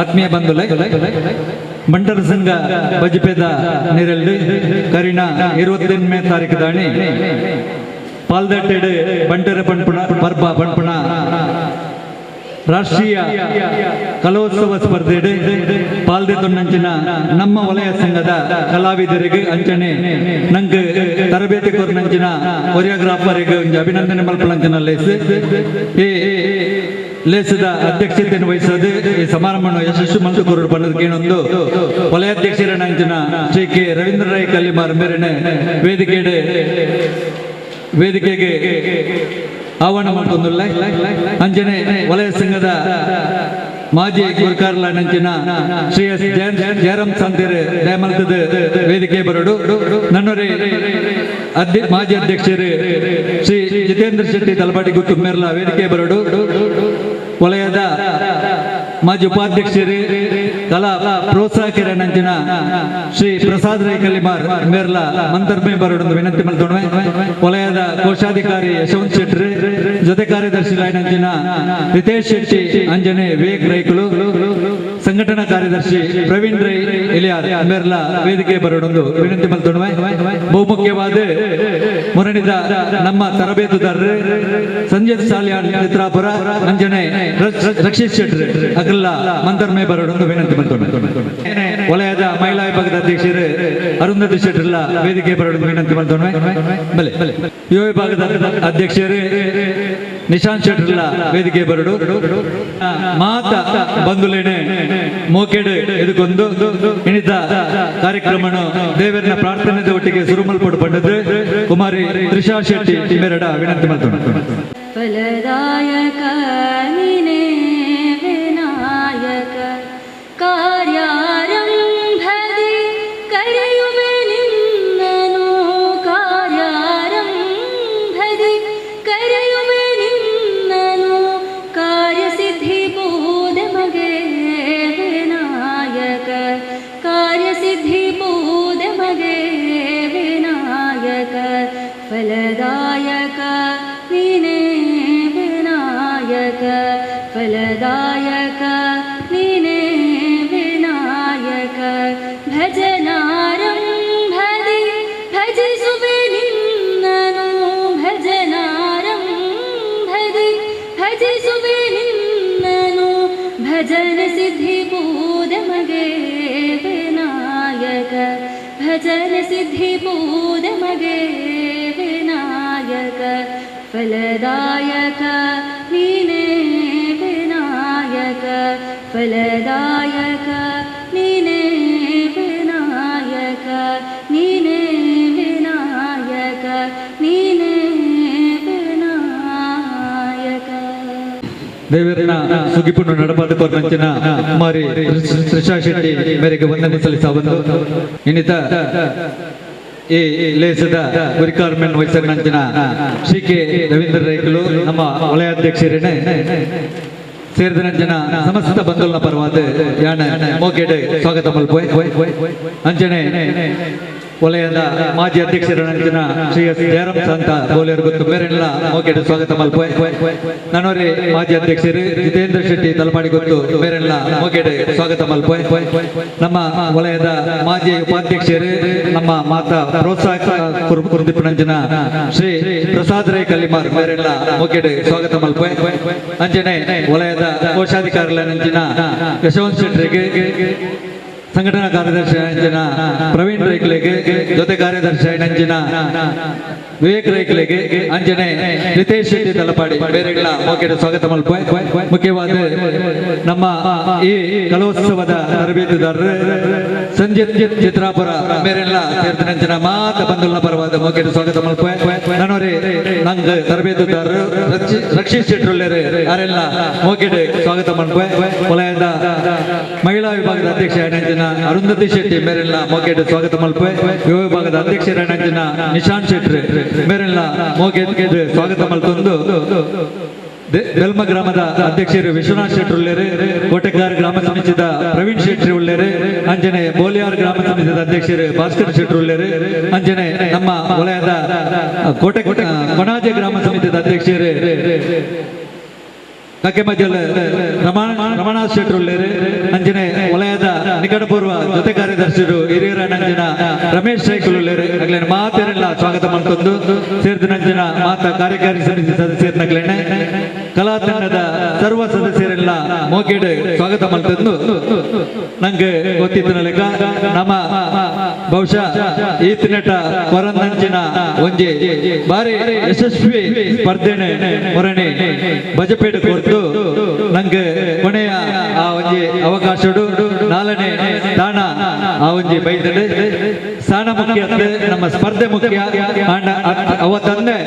ಆತ್ಮೀಯ ಬಂಧುಲೆ ಬಂಟರ ಸಂಘ ಬಜಿಪೇದ ನಿರಲ್ಡು ಕರಿನ 28ನೇ ತಾರೀಕು ದಾಣಿ ಪಾಲ್ದಟ್ಟೆಡು ಬಂಟರ ಪನ್ಪುಣ ಪರ್ಬ ಪನ್ಪುಣ ರಾಷ್ಟ್ರೀಯ ಕಲೋತ್ಸವ ಸ್ಪರ್ಧೆಡು ಪಾಲ್ದೆ ತೊನ್ನಂಚಿನ ನಮ್ಮ ವಲಯ ಸಂಘದ ಕಲಾವಿದರಿಗೆ ಅಂಚನೆ ನಂಗೆ ತರಬೇತಿ ಕೊರ್ನಂಚಿನ ಕೊರಿಯೋಗ್ರಾಫರಿಗೆ ಒಂಜಿ ಅಭಿನಂದನೆ ಮಲ್ಪುನಂಚಿನ ಲೇಸ್ ಈ ಲೇಸದ ಅಧ್ಯಕ್ಷತೆಯನ್ನು ವಹಿಸೋದು ಈ ಸಮಾರಂಭವನ್ನು ಯಶಸ್ಸು ಮಲ್ತು ಕೊರಡು ಪನ್ನದಕ್ಕೇನೊಂದು ವಲಯಾಧ್ಯಕ್ಷರ ಶ್ರೀ ಕೆ ರವೀಂದ್ರ ರೈ ಕಲ್ಲಿಮಾರ್ ಮೇರೆನೆ ವೇದಿಕೆಗೆ ಆಹ್ವಾನ ಮಾಡ್ತೊಂದುಲ್ಲ. ಅಂಚನೆ ವಲಯ ಸಂಘದ ಮಾಜಿ ಗುರುಕಾರ್ಲ ನಂಚಿನ ಶ್ರೀ ಎಸ್ ಜಯರಾಮ್ ಸಂತೇರು ದಯಮಲ್ತದ ವೇದಿಕೆ ಬರಡು. ನನ್ನೊರೆ ಮಾಜಿ ಅಧ್ಯಕ್ಷರು ಶ್ರೀ ಜಿತೇಂದ್ರ ಶೆಟ್ಟಿ ತಲಪಾಟಿ ಗುತ್ತು ಮೇರ್ಲ ವೇದಿಕೆ ಬರಡು. ವಲಯದ ಮಾಜಿ ಉಪಾಧ್ಯಕ್ಷರು ಕಲಾ ಪ್ರೋತ್ಸಾಹಕರ ನಂಚಿನ ಶ್ರೀ ಪ್ರಸಾದ್ ರೈ ಕಲಿಮಾರ್ ಮೇರ್ಲ ಮಂತರ್ಮೆ ಬರಡು ವಿನಂತಿ ಮಲ್ತೊಣವೆ. ವಲಯದ ಕೋಶಾಧಿಕಾರಿ ಯಶವಂತ್ ಶೆಟ್ಟಿ, ಜೊತೆ ಕಾರ್ಯದರ್ಶಿ ನಂಚಿನ ರಿತೇಶ್ ಶೆಟ್ಟಿ, ಅಂಜನೆ ವಿವೇಕ್ ರೈಕುಲು, ಸಂಘಟನಾ ಕಾರ್ಯದರ್ಶಿ ಪ್ರವೀಣ್ ರೈ ಎಲಿಯಾರ್ ಮೇರ್ಲ ವೇದಿಕೆ ಬರಡೊಂದು ವಿನಂತಿ ಮಲ್ತೊಣವೆ. ಬಹುಮುಖ್ಯವಾದ ಮುರಣಿದ ನಮ್ಮ ತರಬೇತುದಾರರು ಸಂಜಯ್ ಸಾಲಿಯಾನ್ ಚಿತ್ರಾಪುರ, ಅಂಜನೆ ರಕ್ಷಿತ್ ಶೆಟ್ಟಿ ಅಗಲ್ಲ ಮಂತರ್ಮೆ ಬರಡೊಂದು ವಿನಂತಿ ಮಲ್ತೊಣವೆ. ವಲಯದ ಮಹಿಳಾ ವಿಭಾಗದ ಅಧ್ಯಕ್ಷರು ಅರುಂಧತಿ ಶೆಟ್ಟರ್ಲ ವೇದಿಕೆ ಬರಡೊಂದು ವಿನಂತಿ ಮಲ್ತೊಣವೆ. ಬಲೆ ಯುವ ವಿಭಾಗದ ಅಧ್ಯಕ್ಷರು ನಿಶಾಂತ್ ಶೆಟ್ಟರ್ಲ ವೇದಿಕೆ ಬರಡು. ಮಾತ ಬಂಧುಲೇನೆ ಮೋಕೆಡು ಎದುಕೊಂದು ಇನ್ನಿತ ಕಾರ್ಯಕ್ರಮನು ದೇವರನ್ನ ಪ್ರಾರ್ಥನೆ ಒಟ್ಟಿಗೆ ಸುರುಮಲ್ಪಡು ಪಂಡದ್ದು ಕುಮಾರಿ ತ್ರಿಷಾ ಶೆಟ್ಟಿ ಮೇರಡ ವಿನಂತಿ ಮಲ್ತೊಣವೆ. ಫಲದಾಯಕ ನೀನೇ ವಿನಾಯಕ ಕಾರ್ಯಾರಂಭದಿ ಕರೆಯುವೆ ನಿನ್ನನು, ಕಾರ್ಯಾರಂಭದಿ ಕರೆಯುವೆ ನಿನ್ನನು, ಕಾರ್ಯಸಿದ್ಧಿ ಪೂದೆ ಮಗೆ ವಿನಾಯಕ, ಕಾರ್ಯಸಿದ್ಧಿ ಪೂದೆ ಮಗೆ ವಿನಾಯಕ. ಫಲದಾಯಕ ನೀನೇ ವಿನಾಯಕ, ಫಲದಾಯಕ ನೀನೇ ವಿನಾಯಕ. ಭಜನಾರಂಭದಿ ಭಜಿಸುವೆ ನಿನ್ನನು, ಭಜನಾರಂಭದಿ ಭಜಿಸುವೆ ನಿನ್ನನು, ಭಜನ ಸಿದ್ಧಿ ಪೂದೆ ಮಗೆ ವಿನಾಯಕ, ಭಜನ ಸಿದ್ಧಿ ಪೂದೆ ಮಗೆ ವಿನಾಯಕ. ಫಲದಾಯಕ ನೀನೇ ವಿನಾಯಕ, ಫಲದಾಯಕ ನೀನೇ ವಿನಾಯಕ, ನೀನೇ ವಿನಾಯಕ, ನೀನೇ ವಿನಾಯಕ. ದೇವರನ್ನ ಸುಗಿಪುನ್ನು ನಡಪಾದ ಕೊರ್ನಂಚಿನ ಕುಮಾರಿ ತ್ರಿಷಾ ಶೆಟ್ಟಿ ಮೇರೆಗೆ ವಂದನೆ ಸಲ್ಲಿಸಬಹುದು. ಇನ್ನಿತ ಈ ಲೇಸದ ಗುರಿಕಾರ್ಮೆನ್ ವಹಿಸನಂಚಿನ ಶ್ರೀ ಕೆ ರವೀಂದ್ರ ರೈಕುಲು ನಮ್ಮ ವಲಯಾಧ್ಯಕ್ಷರೇನೆ ಸೇರಿದ ಸಮಸ್ತ ಬಂಧುಲ ಪರವಾದ ಯಾನ ಮೋಕೆಡೆ ಸ್ವಾಗತ ಮಲ್ಪೋಯ್. ಅಂಚನೆ ವಲಯದ ಮಾಜಿ ಅಧ್ಯಕ್ಷರ ಶ್ರೀ ಎಸ್ ಜಯರಾಮ್ ಸಂತ ಬೋಲಿಯರ್ ಗೊತ್ತು ಬೇರೆಲ್ಲ ಮೋಕೆಡೆ ಸ್ವಾಗತ ಮಲ್ಪೋಯ್. ನನ್ನೊರೆ ಮಾಜಿ ಅಧ್ಯಕ್ಷರು ಜಿತೇಂದ್ರ ಶೆಟ್ಟಿ ತಲಪಾಡಿ ಗೊತ್ತು ಬೇರೆಲ್ಲ ಮೋಕೆಡೆ ಸ್ವಾಗತ ಮಲ್ಪೋಯ್. ನಮ್ಮ ವಲಯದ ಮಾಜಿ ಉಪಾಧ್ಯಕ್ಷರು ನಮ್ಮ ಮಾತಾ ಪ್ರೋತ್ಸಾಹಕ ಕುರುದಿಪ್ಪನಂಚಿನ ಶ್ರೀ ಪ್ರಸಾದ್ ರೈ ಕಲ್ಲಿಮಾರ್ ಬೇರೆಲ್ಲ ಮೋಕೆಡೆ ಸ್ವಾಗತ ಮಲ್ಪೋಯ್. ಅಂಚನೆ ವಲಯದ ಕೋಶಾಧಿಕಾರಿಗಳ ಯಶವಂತ್ ಶೆಟ್ಟರಿಗೆ, ಸಂಘಟನಾ ಕಾರ್ಯದರ್ಶಿ ಅಂಜಿನ ಪ್ರವೀಣ್ ರೈಕ್ಲೆಗೆ, ಜೊತೆ ಕಾರ್ಯದರ್ಶಿ ಅಂಜಿನ ವಿವೇಕ್ ರೈಕ್ಲೆಗೆ, ಅಂಜನೆ ರಿತೇಶ್ ಶೆಟ್ಟಿ ತಲಪಾಡಿ ಬೇರೆಗಳ ಮೋಕೆಡೆ ಸ್ವಾಗತ ಮಲ್ಪೋಯ್. ಮುಖ್ಯವಾದ ನಮ್ಮ ಈ ಕಲೋತ್ಸವದ ತರಬೇತುದಾರರು ಸಂಜಿತ್ ಚಿತ್ರಾಪುರ ಬೇರೆಲ್ಲ ಸೇರಿದ ಮಾತ ಬಂಧುಲ ಪರವಾದ ಮೋಕೆಡೆ ಸ್ವಾಗತ ಮಲ್ಪೋಯ್. ನನ್ನೊರೆ ನಂಗೆ ತರಬೇತುದಾರರು ರಕ್ಷಿತ್ ಶೆಟ್ಟರುಳ್ಳೇರು ಯಾರೆಲ್ಲ ಮೋಕೆಡೆ ಸ್ವಾಗತ ಮಲ್ಪೋಯ್. ವಲಯದ ಮಹಿಳಾ ವಿಭಾಗದ ಅಧ್ಯಕ್ಷ ಅಂಜಿನ ಅರುಂಧತಿ ಶೆಟ್ಟಿ ಮೇರೆಲ್ಲ ಮೋಕೆಡೆ ಸ್ವಾಗತ ಮಲ್ಪೋಯ್. ಯುವ ವಿಭಾಗದ ಅಧ್ಯಕ್ಷರ ಅಂಜಿನ ನಿಶಾಂತ್ ಶೆಟ್ಟಿ ಮೇರೆಲ್ಲ ಮೋಕೆಗೆ ಸ್ವಾಗತ ಮಲ್ತೊಂದು ಬೆಲ್ಮ ಗ್ರಾಮದ ಅಧ್ಯಕ್ಷರು ವಿಶ್ವನಾಥ್ ಶೆಟ್ಟಿ ಉಳ್ಳೇರು, ಕೋಟೆಗಾರ್ ಗ್ರಾಮ ಸಮಿತಿದ ಪ್ರವೀಣ್ ಶೆಟ್ಟಿ ಉಳ್ಳೇರು, ಅಂಜನೆ ಬೋಲಿಯಾರ್ ಗ್ರಾಮ ಸಮಿತಿದ ಅಧ್ಯಕ್ಷರು ಭಾಸ್ಕರ್ ಶೆಟ್ಟಿ ಉಳ್ಳೇರು, ಅಂಜನೆ ನಮ್ಮ ವಲಯದ ಕೋಟೆ ಕೊಣಾಜೆ ಗ್ರಾಮ ಸಮಿತಿದ ಅಧ್ಯಕ್ಷರು ಕಕ್ಕೆಮಜಲ್ ರಮಣ ಶೆಟ್ರುಳ್ಳೇರು ಅಂಜನೆ ವಲಯದ ನಿಕಟಪೂರ್ವ ಜೊತೆ ಕಾರ್ಯದರ್ಶಿರು ಹಿರಿಯರ ನಂಜಿನ ರಮೇಶ್ ಶೈಕುಲುಳ್ಳೇರು ಅಗ್ಲೇನ ಮಾತೆರೆಲ್ಲ ಸ್ವಾಗತ ಮಾಡ್ತೊಂದು ಸೇರ್ದು ನಂಜಿನ ಮಾತ ಕಾರ್ಯಕಾರಿ ಸಮಿತಿ ಸದಸ್ಯರನಗ್ಲೇನೆ ಕಲಾ ತಂಡದ ಸರ್ವ ಸದಸ್ಯರೆಲ್ಲ ಮೋಕೇಡು ಸ್ವಾಗತ ಮಾಡ್ತಂದು ನಂಗೆ ಗೊತ್ತಿದ್ದ ಲೆಕ್ಕ ನಮ್ಮ ಬಹುಶಃ ಈ ತಿನ್ನಟ ಹೊರಂದಂಚಿನ ಒಂಜಿ ಬಾರಿ ಯಶಸ್ವಿ ಸ್ಪರ್ಧೆನೆ ಹೊರಣೆ ಬಜಪೇಟೆ ಕೊರ್ತು ನಂಗೆ ಕೊನೆಯ ಆ ಒಂಜಿ ಅವಕಾಶಡು ನಾಲ್ನೇ ತಾಣ ಆ ಒಂಜಿ ಬೈದಡು ಸ್ಥಾನ ಮುಖ್ಯ ನಮ್ಮ ಸ್ಪರ್ಧೆ ಮುಖ್ಯ ಅವ ತಂದೆ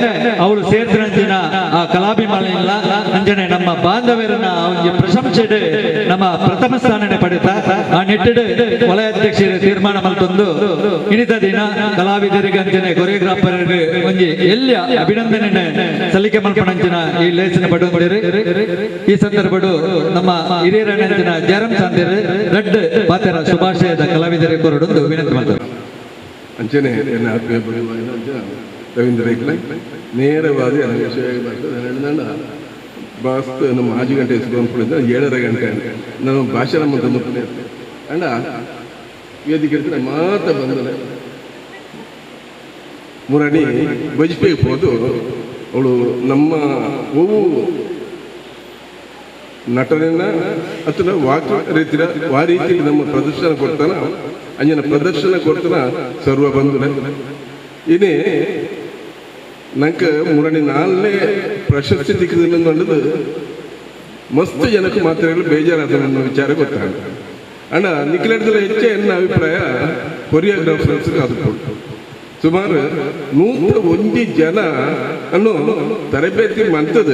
ಅವಳು ಸೇರ್ದಿರಂಚಿನ ಆ ಕಲಾಭಿಮಾನಿಲ್ಲ ಅಂಜನೆ ನಮ್ಮ ಬಾಂಧವ್ಯರನ್ನ ಆ ಒಂಜಿ ಪ್ರಶಂಸೆ ನಮ್ಮ ಪ್ರಥಮ ಸ್ಥಾನನೆ ಪಡೆತ ಆ ನಿಟ್ಟಿಡು ವಲಯಾಧ್ಯಕ್ಷರ ತೀರ್ಮಾನ ಮಲ್ತೊಂದು ಇನಿತ ದಿನ ಕಲಾವಿದರಿಗೆ ಅಂಜನೆ ಕೊರಿಯೋಗ್ರಾಫರ್ಗೆ ಒಂಜಿ ಎಲ್ಲಿಯ ಅಭಿನಂದನೆ ಸಲ್ಲಿಕೆ ಮಲ್ಪಣಂಚಿನ ಈ ಲೇಸಿನ ಪಡುವಂದಿರು. ಈ ಸಂದರ್ಭಡು ನಮ್ಮ ಹಿರಿಯರ ನಂಚಿನ ಜಯರಾಮ್ ಸಾಂದಿರು ರಡ್ಡು ಪಾತ್ರ ಶುಭಾಶಯದ ಕಲಾವಿದರಿಗೆ ಕೊರಡೊಂದು ವಿನಂತಿ ಮಾಡ್ತಾರೆ. ಅಂಚನೆ ಆತ್ಮೀಯ ರವೀಂದ್ರ ನೇರವಾದ ಬಾಸ್ ನಮ್ಮ 5 ಗಂಟೆ 7.30 ಗಂಟೆ ನಾನು ಭಾಷಣ ಮಂತಂದು ಅಂಡ ವೇದಿಕೆ ಮಾತ ಬಂದಲೆ ಮುರಣಿ ಬಜಪೆ ಹೋದು ಅವಳು ನಮ್ಮ ಹೂವು ನಟನೆಯ ಅಥವಾ ವಾಕ್ ರೀತಿಯ ಆ ರೀತಿಯಲ್ಲಿ ನಮ್ಮ ಪ್ರದರ್ಶನ ಕೊಡ್ತಾನ ಅಂಜನ ಪ್ರದರ್ಶನ ಕೊಡ್ತಾನ ಸರ್ವ ಬಂಧುಲೆ ಇನಿ ನಂಗೆ ಮುರಣಿ ನಾಲ್ನೇ ಪ್ರಶಸ್ತಿ ತಿಕ್ಕದಿಲ್ಲ ಮಸ್ತ್ ಜನಕ್ಕೆ ಮಾತ್ರ ಬೇಜಾರಾದ ನನ್ನ ವಿಚಾರ ಗೊತ್ತಾಗ ಅಣ್ಣ ನಿಖಿಲದಲ್ಲಿ ಹೆಚ್ಚೆ ಎನ್ನ ಅಭಿಪ್ರಾಯ ಕೊರಿಯೋಗ್ರಾಫರ್ಸ್ ಅದು ಸುಮಾರು 101 ಜನ ಅನ್ನು ತರಬೇತಿ ಮಂತದ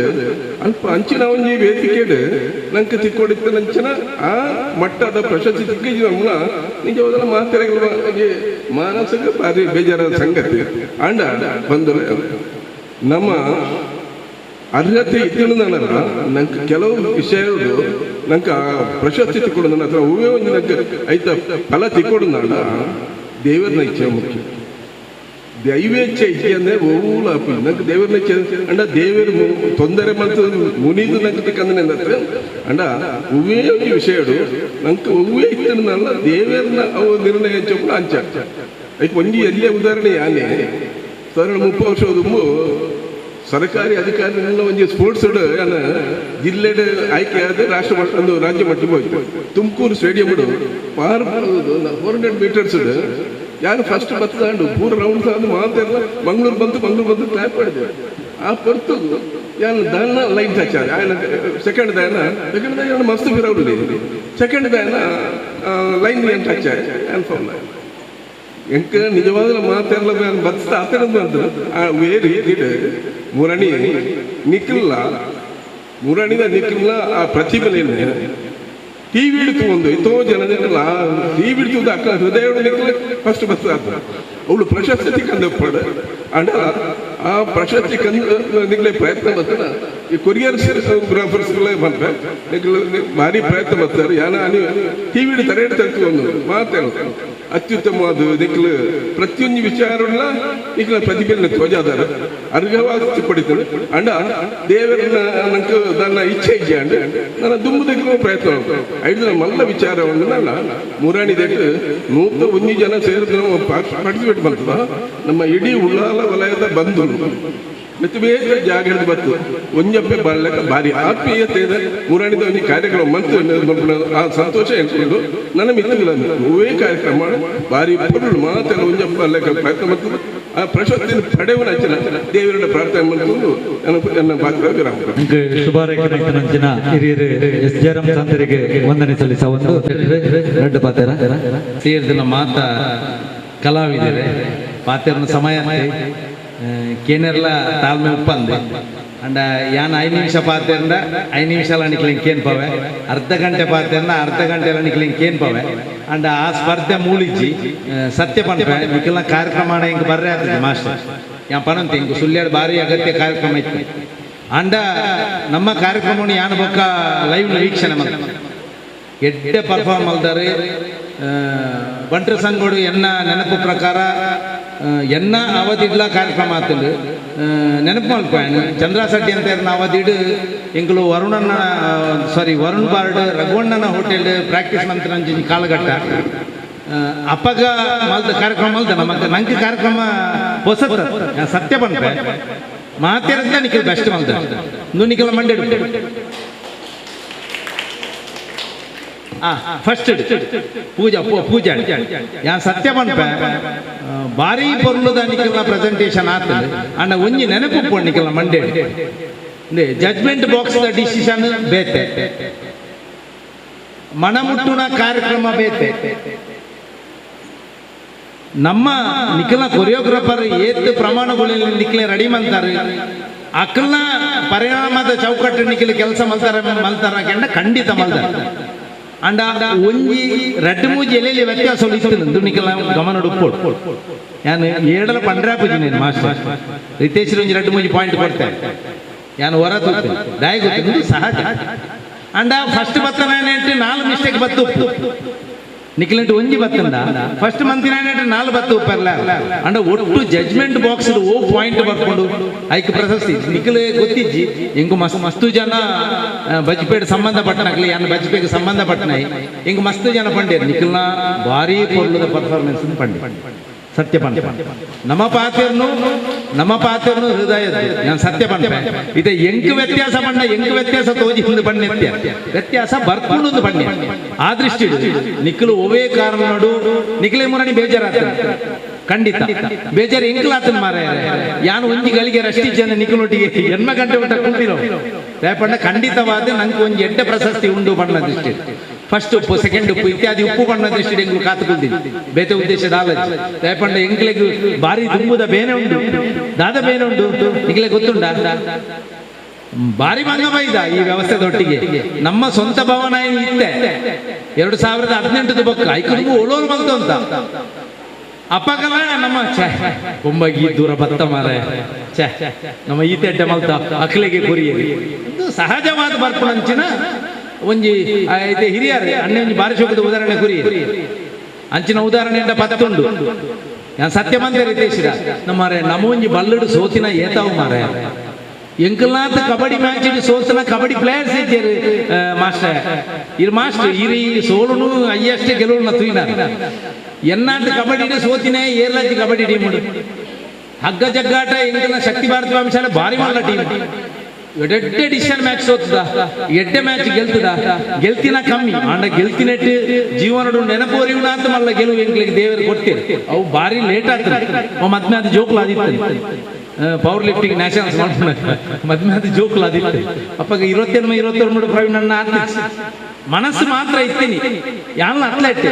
ಅಲ್ಪ ಅಂಚಿನ ಒಂಜಿ ವೇದಿಕೆಡು ನಂಗೆ ತಿಕ್ಕೊಡಿತ್ತ ನಂಚಿನ ಆ ಮಟ್ಟದ ಪ್ರಶಸ್ತಿ ತಿಕ್ಕಿಜಿ ನಮ್ಮ ನಿಜವಾದ ಮಾತೆರೆಗಳ ಮಾನಸಿಕ ಭಾರಿ ಬೇಜಾರಾದ ಸಂಗತಿ ಅಂಡ ಬಂದರೆ ನಮ್ಮ ಅರ್ಹತೆ ಇದ್ದು ನಾನಲ್ಲ ನಂಗೆ ಕೆಲವು ವಿಷಯಗಳು ನಂಗೆ ಆ ಪ್ರಶಸ್ತಿ ತಿಕ್ಕೊಡು ನನ್ನ ಹತ್ರ ಹೂವೇ ಒಂದು ನಂಗೆ ಐತ ಫಲ ತಿಕ್ಕೊಡು ನಾಡ ದೇವರನ್ನ ಇಚ್ಛೆ ಮುಖ್ಯ ದೈವೇಚ್ಛೆ ಇಚ್ಛೆ ಅಂದರೆ ಓಲ ನಂಗೆ ದೇವರನ್ನ ಇಚ್ಛೆ ಅಂಡ ದೇವರು ತೊಂದರೆ ಮತ್ತು ಮುನಿದು ನಂಗೆ ತಿಕ್ಕಂದ್ರೆ ಹತ್ರ ಅಂಡ ಹೂವೇ ಒಂದು ವಿಷಯಡು ನಂಗೆ ಹೂವೇ ಇತ್ತನಲ್ಲ ದೇವರನ್ನ ಅವು ನಿರ್ಣಯ ಚೊಪ್ಪು ಅಂಚ ಐಕ್ ಒಂಜಿ ಎಲ್ಲೇ ಉದಾಹರಣೆ ಯಾನೆ 30 ವರ್ಷ ದುಂಬು ಸರ್ಕಾರಿ ಅಧಿಕಾರಿಗಳ ಒಂಜಿ ಸ್ಪೋರ್ಟ್ಸ್ ಜಿಲ್ಲೆ ಆಯ್ಕೆಯಾದ ರಾಷ್ಟ್ರ ಮಟ್ಟ ಒಂದು ರಾಜ್ಯ ಮಟ್ಟಕ್ಕೆ ಹೋಯ್ತು. ತುಮಕೂರು ಸ್ಟೇಡಿಯಂ 400 ಮೀಟರ್ಸ್ ಯಾರು ಫಸ್ಟ್ ಬತ್ತದಾಂಡು ಪೂರ ರೌಂಡ್ಸ್ ಅದು ಮಾತಾಡಲ್ಲ ಮಂಗಳೂರು ಬಂತು ಮಂಗಳೂರು ಬಂದು ಕ್ಲಾಪ್ ಮಾಡಿದೆ. ಆ ಪೊರ್ತು ಯಾನು ದಾನ ಲೈನ್ ಟಚ್ ಆದ ఆయన ಸೆಕೆಂಡ್ ದಾನ ಸೆಕೆಂಡ್ ದಾನ ಮಸ್ತ್ ಫಿರೌಲಿ ಸೆಕೆಂಡ್ ದಾನ ಲೈನ್ ಟಚ್ ಆಯ ಫೌಲ್ ಆಯ. ಎಂಕ ನಿಜವಾದ ಮಾತೆಲ್ಲ ಬತ್ತ ಆತನದು ಆ ವೇರಿ ಮುರಣಿ ನಿಖಿಲ್ಲ ಮುರಣಿದ ನಿಖಿಲ್ಲ ಆ ಪ್ರತಿಭೆ ಟಿವಿ ಹಿಡಿತು ಒಂದು ಎಷ್ಟೋ ಜನ ಟಿವಿ ಹಿಡಿತು ಅಕ್ಕ ಹೃದಯ ನಿಖಿಲ ಫಸ್ಟ್ ಬತ್ತ ಅವಳು ಪ್ರಶಸ್ತಿ ಕಂದಪ್ಪಡ ಅಂಡ ಆ ಪ್ರಶಸ್ತಿ ಕಂದ ನಿಖಲೆ ಪ್ರಯತ್ನ ಬರ್ತಾನ ಈ ಕೊರಿಯರ್ ಗ್ರಾಫರ್ಸ್ಗಳೇ ಬಂದ್ರೆ ನಿಖಿಲ ಭಾರಿ ಪ್ರಯತ್ನ ಬರ್ತಾರೆ ಯಾನ ಟಿವಿ ತರೆ ತರ್ತು ಒಂದು ಮಾತೇಳು ಅತ್ಯುತ್ತಮವಾದ ನಿಖಲು ಪ್ರತಿಯೊಂದು ವಿಚಾರವನ್ನ ನಿಖಲ ಪ್ರತಿಭೆಯನ್ನು ತೋಜಾದಾರ ಅರ್ಹವಾದ ಪಡಿತಾನೆ ಅಂಡ ದೇವರನ್ನ ನಂಗೆ ನನ್ನ ಇಚ್ಛೆ ಇಚ್ಛೆ ಅಂಡ ನನ್ನ ದುಂಬುದಕ್ಕೆ ಪ್ರಯತ್ನ ಐದು ಮಲ್ಲ ವಿಚಾರವನ್ನು ನನ್ನ ಮುರಾಣಿದಕ್ಕೆ 101 ಜನ ಸೇರಿದ ಪಾರ್ಟಿಸಿಪೇಟ್ ಮಾಡ್ತದ ನಮ್ಮ ಇಡೀ ಉಳ್ಳಾಲ ವಲಯದ ಬಂಧು ಮತ್ತೆ ಬೇರೆ ಜಾಗ ಹಿಡಿದು ಬತ್ತು ಒಂಜಪ್ಪೆ ಬಾಳಕ ಭಾರಿ ಆತ್ಮೀಯತೆ ಮುರಾಣಿದ ಒಂದು ಕಾರ್ಯಕ್ರಮ ಮಂತು ಆ ಸಂತೋಷ ಹೇಳ್ಕೊಂಡು ನನ್ನ ಮಿತ್ರಗಳನ್ನು ಹೂವೇ ಕಾರ್ಯಕ್ರಮ ಭಾರಿ ಪೊರುಳು ಮಾತೆಲ್ಲ ಒಂಜಪ್ಪ ಅಲ್ಲಕ ಪ್ರಯತ್ನ ಮತ್ತು ಆ ಪ್ರಶಸ್ತಿ ಪಡೆಯುವ ಅಂಚಿನ ದೇವರನ್ನ ಪ್ರಾರ್ಥನೆ ಮಾಡಿಕೊಂಡು ನನ್ನ ಪಾತ್ರ ವಿರಾಮ. ಶುಭಾರೈಕೆ ಹಿರಿಯರು ಎಸ್ ಜಯರಾಮ್ ಸಂತರಿಗೆ ವಂದನೆ ಸಲ್ಲಿಸ ಒಂದು ಎರಡು ಪಾತ್ರ ಸೇರಿದ ಮಾತ ಕಲಾವಿದರೆ ಪಾತ್ರನ ಸಮಯ ಕೇನೆರ್ಲ ತಾಳ್ಮೆ ಉಪ್ಪಂದೆ ಅಂಡ ಯಾನ್ 5 ನಿಮಿಷ ಪಾತೆಂದ 5 ನಿಮಿಷ ನಿಕ್ಲಿಂಗ್ ಕೇನ್ ಪವೆ ಅರ್ಧ ಗಂಟೆ ಪಾತೆಂದ ಅರ್ಧ ಗಂಟೆ ಎಲ್ಲ ನಿಕ್ಲಿಂಗ್ ಕೇನ್ ಪವೆ ಅಂಡ ಆ ಸ್ಪರ್ಧೆ ಮೂಲಿಜ್ಜಿ ಸತ್ಯ ಪನ್ಪೆ ನಿಕ್ಲ ಕಾರ್ಯಕ್ರಮ ಹಿಂಗೆ ಬರ್ರೆ ಆಗ್ತದೆ ಮಾಸ್ಟರ್ ಯಾನ್ ಪನಂತೆ ಹಿಂಗೆ ಸುಳ್ಯಾಡ್ ಭಾರಿ ಅಗತ್ಯ ಕಾರ್ಯಕ್ರಮ ಇತ್ತು ಅಂಡ ನಮ್ಮ ಕಾರ್ಯಕ್ರಮವನ್ನು ಯಾನ್ ಬೊಕ್ಕ ಲೈವ್ ವೀಕ್ಷಣೆ ಮಾಡ್ತಾರೆ ಎಡ್ಡೆ ಪರ್ಫಾರ್ಮ್ ಅಲ್ದಾರೆ ಬಂಟ್ರ ಸಂಗೋಡು ಎನ್ನ ನೆನಪು ಪ್ರಕಾರ ಎನ್ನ ಅವಧಿಡ್ಲ ಕಾರ್ಯಕ್ರಮ ಆತಂದು ನೆನಪು ಮಲ್ಪೇನು ಚಂದ್ರಾಸಡ್ಡಿ ಅಂತ ನಾವು ಎಂಕುಲು ವರುಣನ ಸಾರಿ ವರುಣ್ ಬಾರ್ಡ್ ರಘುವಣ್ಣನ ಹೋಟೆಲ್ ಪ್ರಾಕ್ಟೀಸ್ ಮಂತ್ರ ಕಾಲಘಟ್ಟ ಅಪ್ಪಗ ಮಲ್ದ ಕಾರ್ಯಕ್ರಮ ಮಲ್ದ ನಮ್ಮ ನಂಗೆ ಕಾರ್ಯಕ್ರಮ ಹೊಸತ ಸತ್ಯ ಬಂದ್ರೆ ಮಾತೇರಂತ ನಿಖಿಲ್ ಬೆಸ್ಟ್ ಮಲ್ದ ನಿಖಿಲ ಮಂಡೆ ಫಸ್ಟ್ ಪೂಜಾ ಪೂಜಾ ಯಾನ್ ಸತ್ಯ ಪನ್ಪೆ ಭಾರಿ ಪೊರ್ಲುದ ನಿಖಿಲ್ನ ಪ್ರೆಸೆಂಟೇಷನ್ ಆತದೆ ಅಣ್ಣ ಒಂಜಿ ನೆನಪು ನಿಖಿಲ್ನ ಮಂಡೆ judgement box the decision ಬೇತೆ ಮನಮುಟ್ಟುನ ಕಾರ್ಯಕ್ರಮ ಬೇತೆ ನಮ್ಮ ನಿಖಿಲ್ನ ಕೊರಿಯೋಗ್ರಾಫರ್ ಏತ್ ಪ್ರಮಾಣಗಳಲ್ಲಿ ನಿಖಿಲ ರೆಡಿ ಮಂತಾರೆ ಅಕ್ಕಲ್ನ ಪರಿಣಾಮದ ಚೌಕಟ್ಟು ನಿಖಿಲ್ ಕೆಲಸ ಮಲ್ತಾರ ಮಲ್ತಾರ ಕೆಂಡ ಖಂಡಿತ ಮಲ್ತಾರ ಅಂಡ ಒಂಜಿ ರಡ್ಡು ಮೂಜಿ ಎಲೆಯಲ್ಲಿ ವ್ಯತ್ಯಾಸ ಇತ್ತು ನಿಖಿಲ್ನ ಗಮನ ಉಪ್ಪೋಡು ಯಾನು ಏಡಲ ಪಂಡ್ರಾಪುಜಿ ನೀನು ಮಾಸ್ಟರ್ ರಿತೇಶ್ ಒಂಜಿ ರಡ್ಡು ಮೂಜಿ ಪಾಯಿಂಟ್ ಕೊಡ್ತೇನೆ ಯಾನು ಹೊರ ತೂತೆ ದಾಯ ಗೊತ್ತು ಸಹಜ ಅಂಡ ಫಸ್ಟ್ ಬತ್ತನೇಂಟು 4 ಮಿಸ್ಟೇಕ್ ಬತ್ತು ಉಪ್ಪು ನಿಖಿಲೆಂಟು ಒಂಜಿ ಬತ್ತಂದ ಫಸ್ಟ್ ಮಂತಿನೇಂಟು 4 ಬತ್ತು ಉಪ್ಪರ್ಲ ಅಂಡ ಒಟ್ಟು ಜಜ್ಮೆಂಟ್ ಬಾಕ್ಸ್ ಓ ಪಾಯಿಂಟ್ ಬರ್ಕೊಂಡು ಐಕ್ ಪ್ರಶಸ್ತಿ ನಿಖಿಲ್ ಗೊತ್ತಿಜ್ಜಿ ಎಂಗು ಮಸ್ತ್ ಮಸ್ತು ಜನ ಬಜ್ಪೇಡ್ ಸಂಬಂಧಪಟ್ಟನಾಗ್ಲಿ ಯಾನು ಬಜ್ಪೇಗೆ ಸಂಬಂಧಪಟ್ಟನಾಯಿ ಎಂಗು ಮಸ್ತು ಜನ ಪಂಡೇರು ನಿಖಿಲ್ನ ಭಾರಿ ಪೊರ್ಲುದ ಪರ್ಫಾರ್ಮೆನ್ಸ್ ಪಂಡೆ ಸತ್ಯ ಪಂಡ ನಮ್ಮ ಪಾತ್ರನು ನಮ್ಮ ಪಾತ್ರನು ಹೃದಯ ನಾನು ಸತ್ಯ ಪಂಡ ಇದೆ ಎಂಕು ವ್ಯತ್ಯಾಸ ಪಂಡ ಎಂಕು ವ್ಯತ್ಯಾಸ ತೋಜಿ ಒಂದು ಬಣ್ಣ ವ್ಯತ್ಯಾಸ ಬರ್ಕೊಂಡು ಬಣ್ಣ ಆ ದೃಷ್ಟಿ ನಿಖಲು ಒವೇ ಕಾರಣ ನೋಡು ನಿಖಲೆ ಮುರಣಿ ಬೇಜಾರಾತ ಖಂಡಿತ ಬೇಜಾರು ಎಂಕಲಾತನ ಮಾರ ಯಾನು ಒಂಜಿ ಗಳಿಗೆ ರಷ್ಟಿ ಜನ ನಿಖಲೊಟ್ಟಿಗೆ ಎನ್ಮ ಗಂಟೆ ಊಟ ಕುಂತಿರೋ ಪಂಡ ಖಂಡಿತವಾದ ನಂಗೆ ಒಂಜಿ ಎಡ್ಡ ಪ್ರಶಸ್ತಿ ಉಂಡು ಬಣ್ಣ ದೃಷ್ಟಿ ಫಸ್ಟ್ ಉಪ್ಪು ಸೆಕೆಂಡ್ ಉಪ್ಪು ಇತ್ಯಾದಿ ಉಪ್ಪು ಬಣ್ಣ ದೃಷ್ಟಿ ಎಂಗ್ಲು ಕಾತುಕೊಳ್ತೀನಿ ಬೇತೆ ಉದ್ದೇಶದ ಆಲೋಚನೆ ದಯಪಂಡ ಎಂಕ್ಲೆಗ್ ಭಾರಿ ದುಂಬುದ ಬೇನೆ ಉಂಡು ದಾದ ಬೇನೆ ಉಂಡು ನಿಗ್ಲೆ ಗೊತ್ತುಂಡ ಭಾರಿ ಭಂಗ ಬೈದ ಈ ವ್ಯವಸ್ಥೆದೊಟ್ಟಿಗೆ ನಮ್ಮ ಸ್ವಂತ ಭವನ ಇತ್ತೆ 2018 ಬೊಕ್ಕ ಐಕು ಓಲೋರು ಬಂತು ಅಂತ ಅಪ್ಪಗಲ ನಮ್ಮ ಛೆ ಬೊಂಬಗಿ ದೂರ ಬತ್ತ ಮಾರೆ ಛೆ ನಮ್ಮ ಈತೆಡ್ಡೆ ಮಲ್ತ ಅಕ್ಲೆಗೆ ಗುರಿಯಲ್ಲಿ ಇದು ಸಹಜವಾದ ಬರ್ಪುಣಂಚಿನ ಒಂಜಿ ಐತೆ ಹಿರಿಯರು ಅಣ್ಣೆ ಒಂಜಿ ಬಾರಿ ಶೋಕದ ಉದಾಹರಣೆ ಗುರಿ ಅಂಚಿನ ಉದಾಹರಣೆ ಎಂಡ ಪತ್ತುಂಡು ಯಾನ್ ಸತ್ಯ ಮಂದಿರ ರಿತೇಶಿರ ನಮ್ಮರೆ ನಮ್ಮ ಒಂಜಿ ಬಲ್ಲುಡು ಸೋತಿನ ಏತಾವು ಮಾರೆ ಎಂಕಲ್ನಾಥ ಕಬಡ್ಡಿ ಮ್ಯಾಚ್ ಸೋತಿನ ಕಬಡ್ಡಿ ಪ್ಲೇಯರ್ಸ್ ಇದ್ದೀರಿ ಮಾಸ್ಟರ್ ಇರ್ ಮಾಸ್ಟರ್ ಇರಿ ಸೋಲುನು ಅಯ್ಯಷ್ಟೇ ಗೆಲುವನ್ನ ತೂಯಿನ ಎನ್ನಾಟ ಕಬಡ್ಡಿ ಸೋತಿನೇ ಏರ್ಲಜ್ಜಿ ಕಬಡ್ಡಿ ಟೀಮ್ ಹಗ್ಗ ಜಗ್ಗಾಟ ಎಂಕಲ್ನ ಶಕ್ತಿ ಭಾರತಿ ವಂಶಾಲೆ ಭಾರಿ ಮಾಡಲ ಟೀಮ್ ಎಡ್ಡೆ ಡಿಸಿಷನ್ ಮ್ಯಾಚ್ ಸೋತದ ಎಡ್ಡೆ ಮ್ಯಾಚ್ ಗೆಲ್ತದ ಗೆಲ್ತಿನ ಕಮ್ಮಿ ಅಂಡ ಗೆಲ್ತಿನೆಟ್ಟು ಜೀವನಡು ನೆನಪೋರಿವನ ಅಂತ ಮಲ್ಲ ಗೆಲುವು ಎಂಕ್ಲಿಗೆ ದೇವರು ಕೊಡ್ತೀರಿ ಅವು ಭಾರಿ ಲೇಟ್ ಆಗ್ತದೆ ಮದ್ಮೆ ಅದು ಜೋಕ್ಲು ಆದಿತ್ತು power lifting nationals ಮಾಡ್ಕೊಂಡು ಮದ್ಮೆ ಅದು ಜೋಕ್ಲು ಆದಿತ್ತು ಅಪ್ಪಾಗ 22 23 ಪ್ರವೀಣ್ ಅಣ್ಣ ಆತ ಮನಸ್ಸು ಮಾತ್ರ ಇತ್ತೀನಿ ಯಾಲ್ಲ ಅಥ್ಲೆಟ್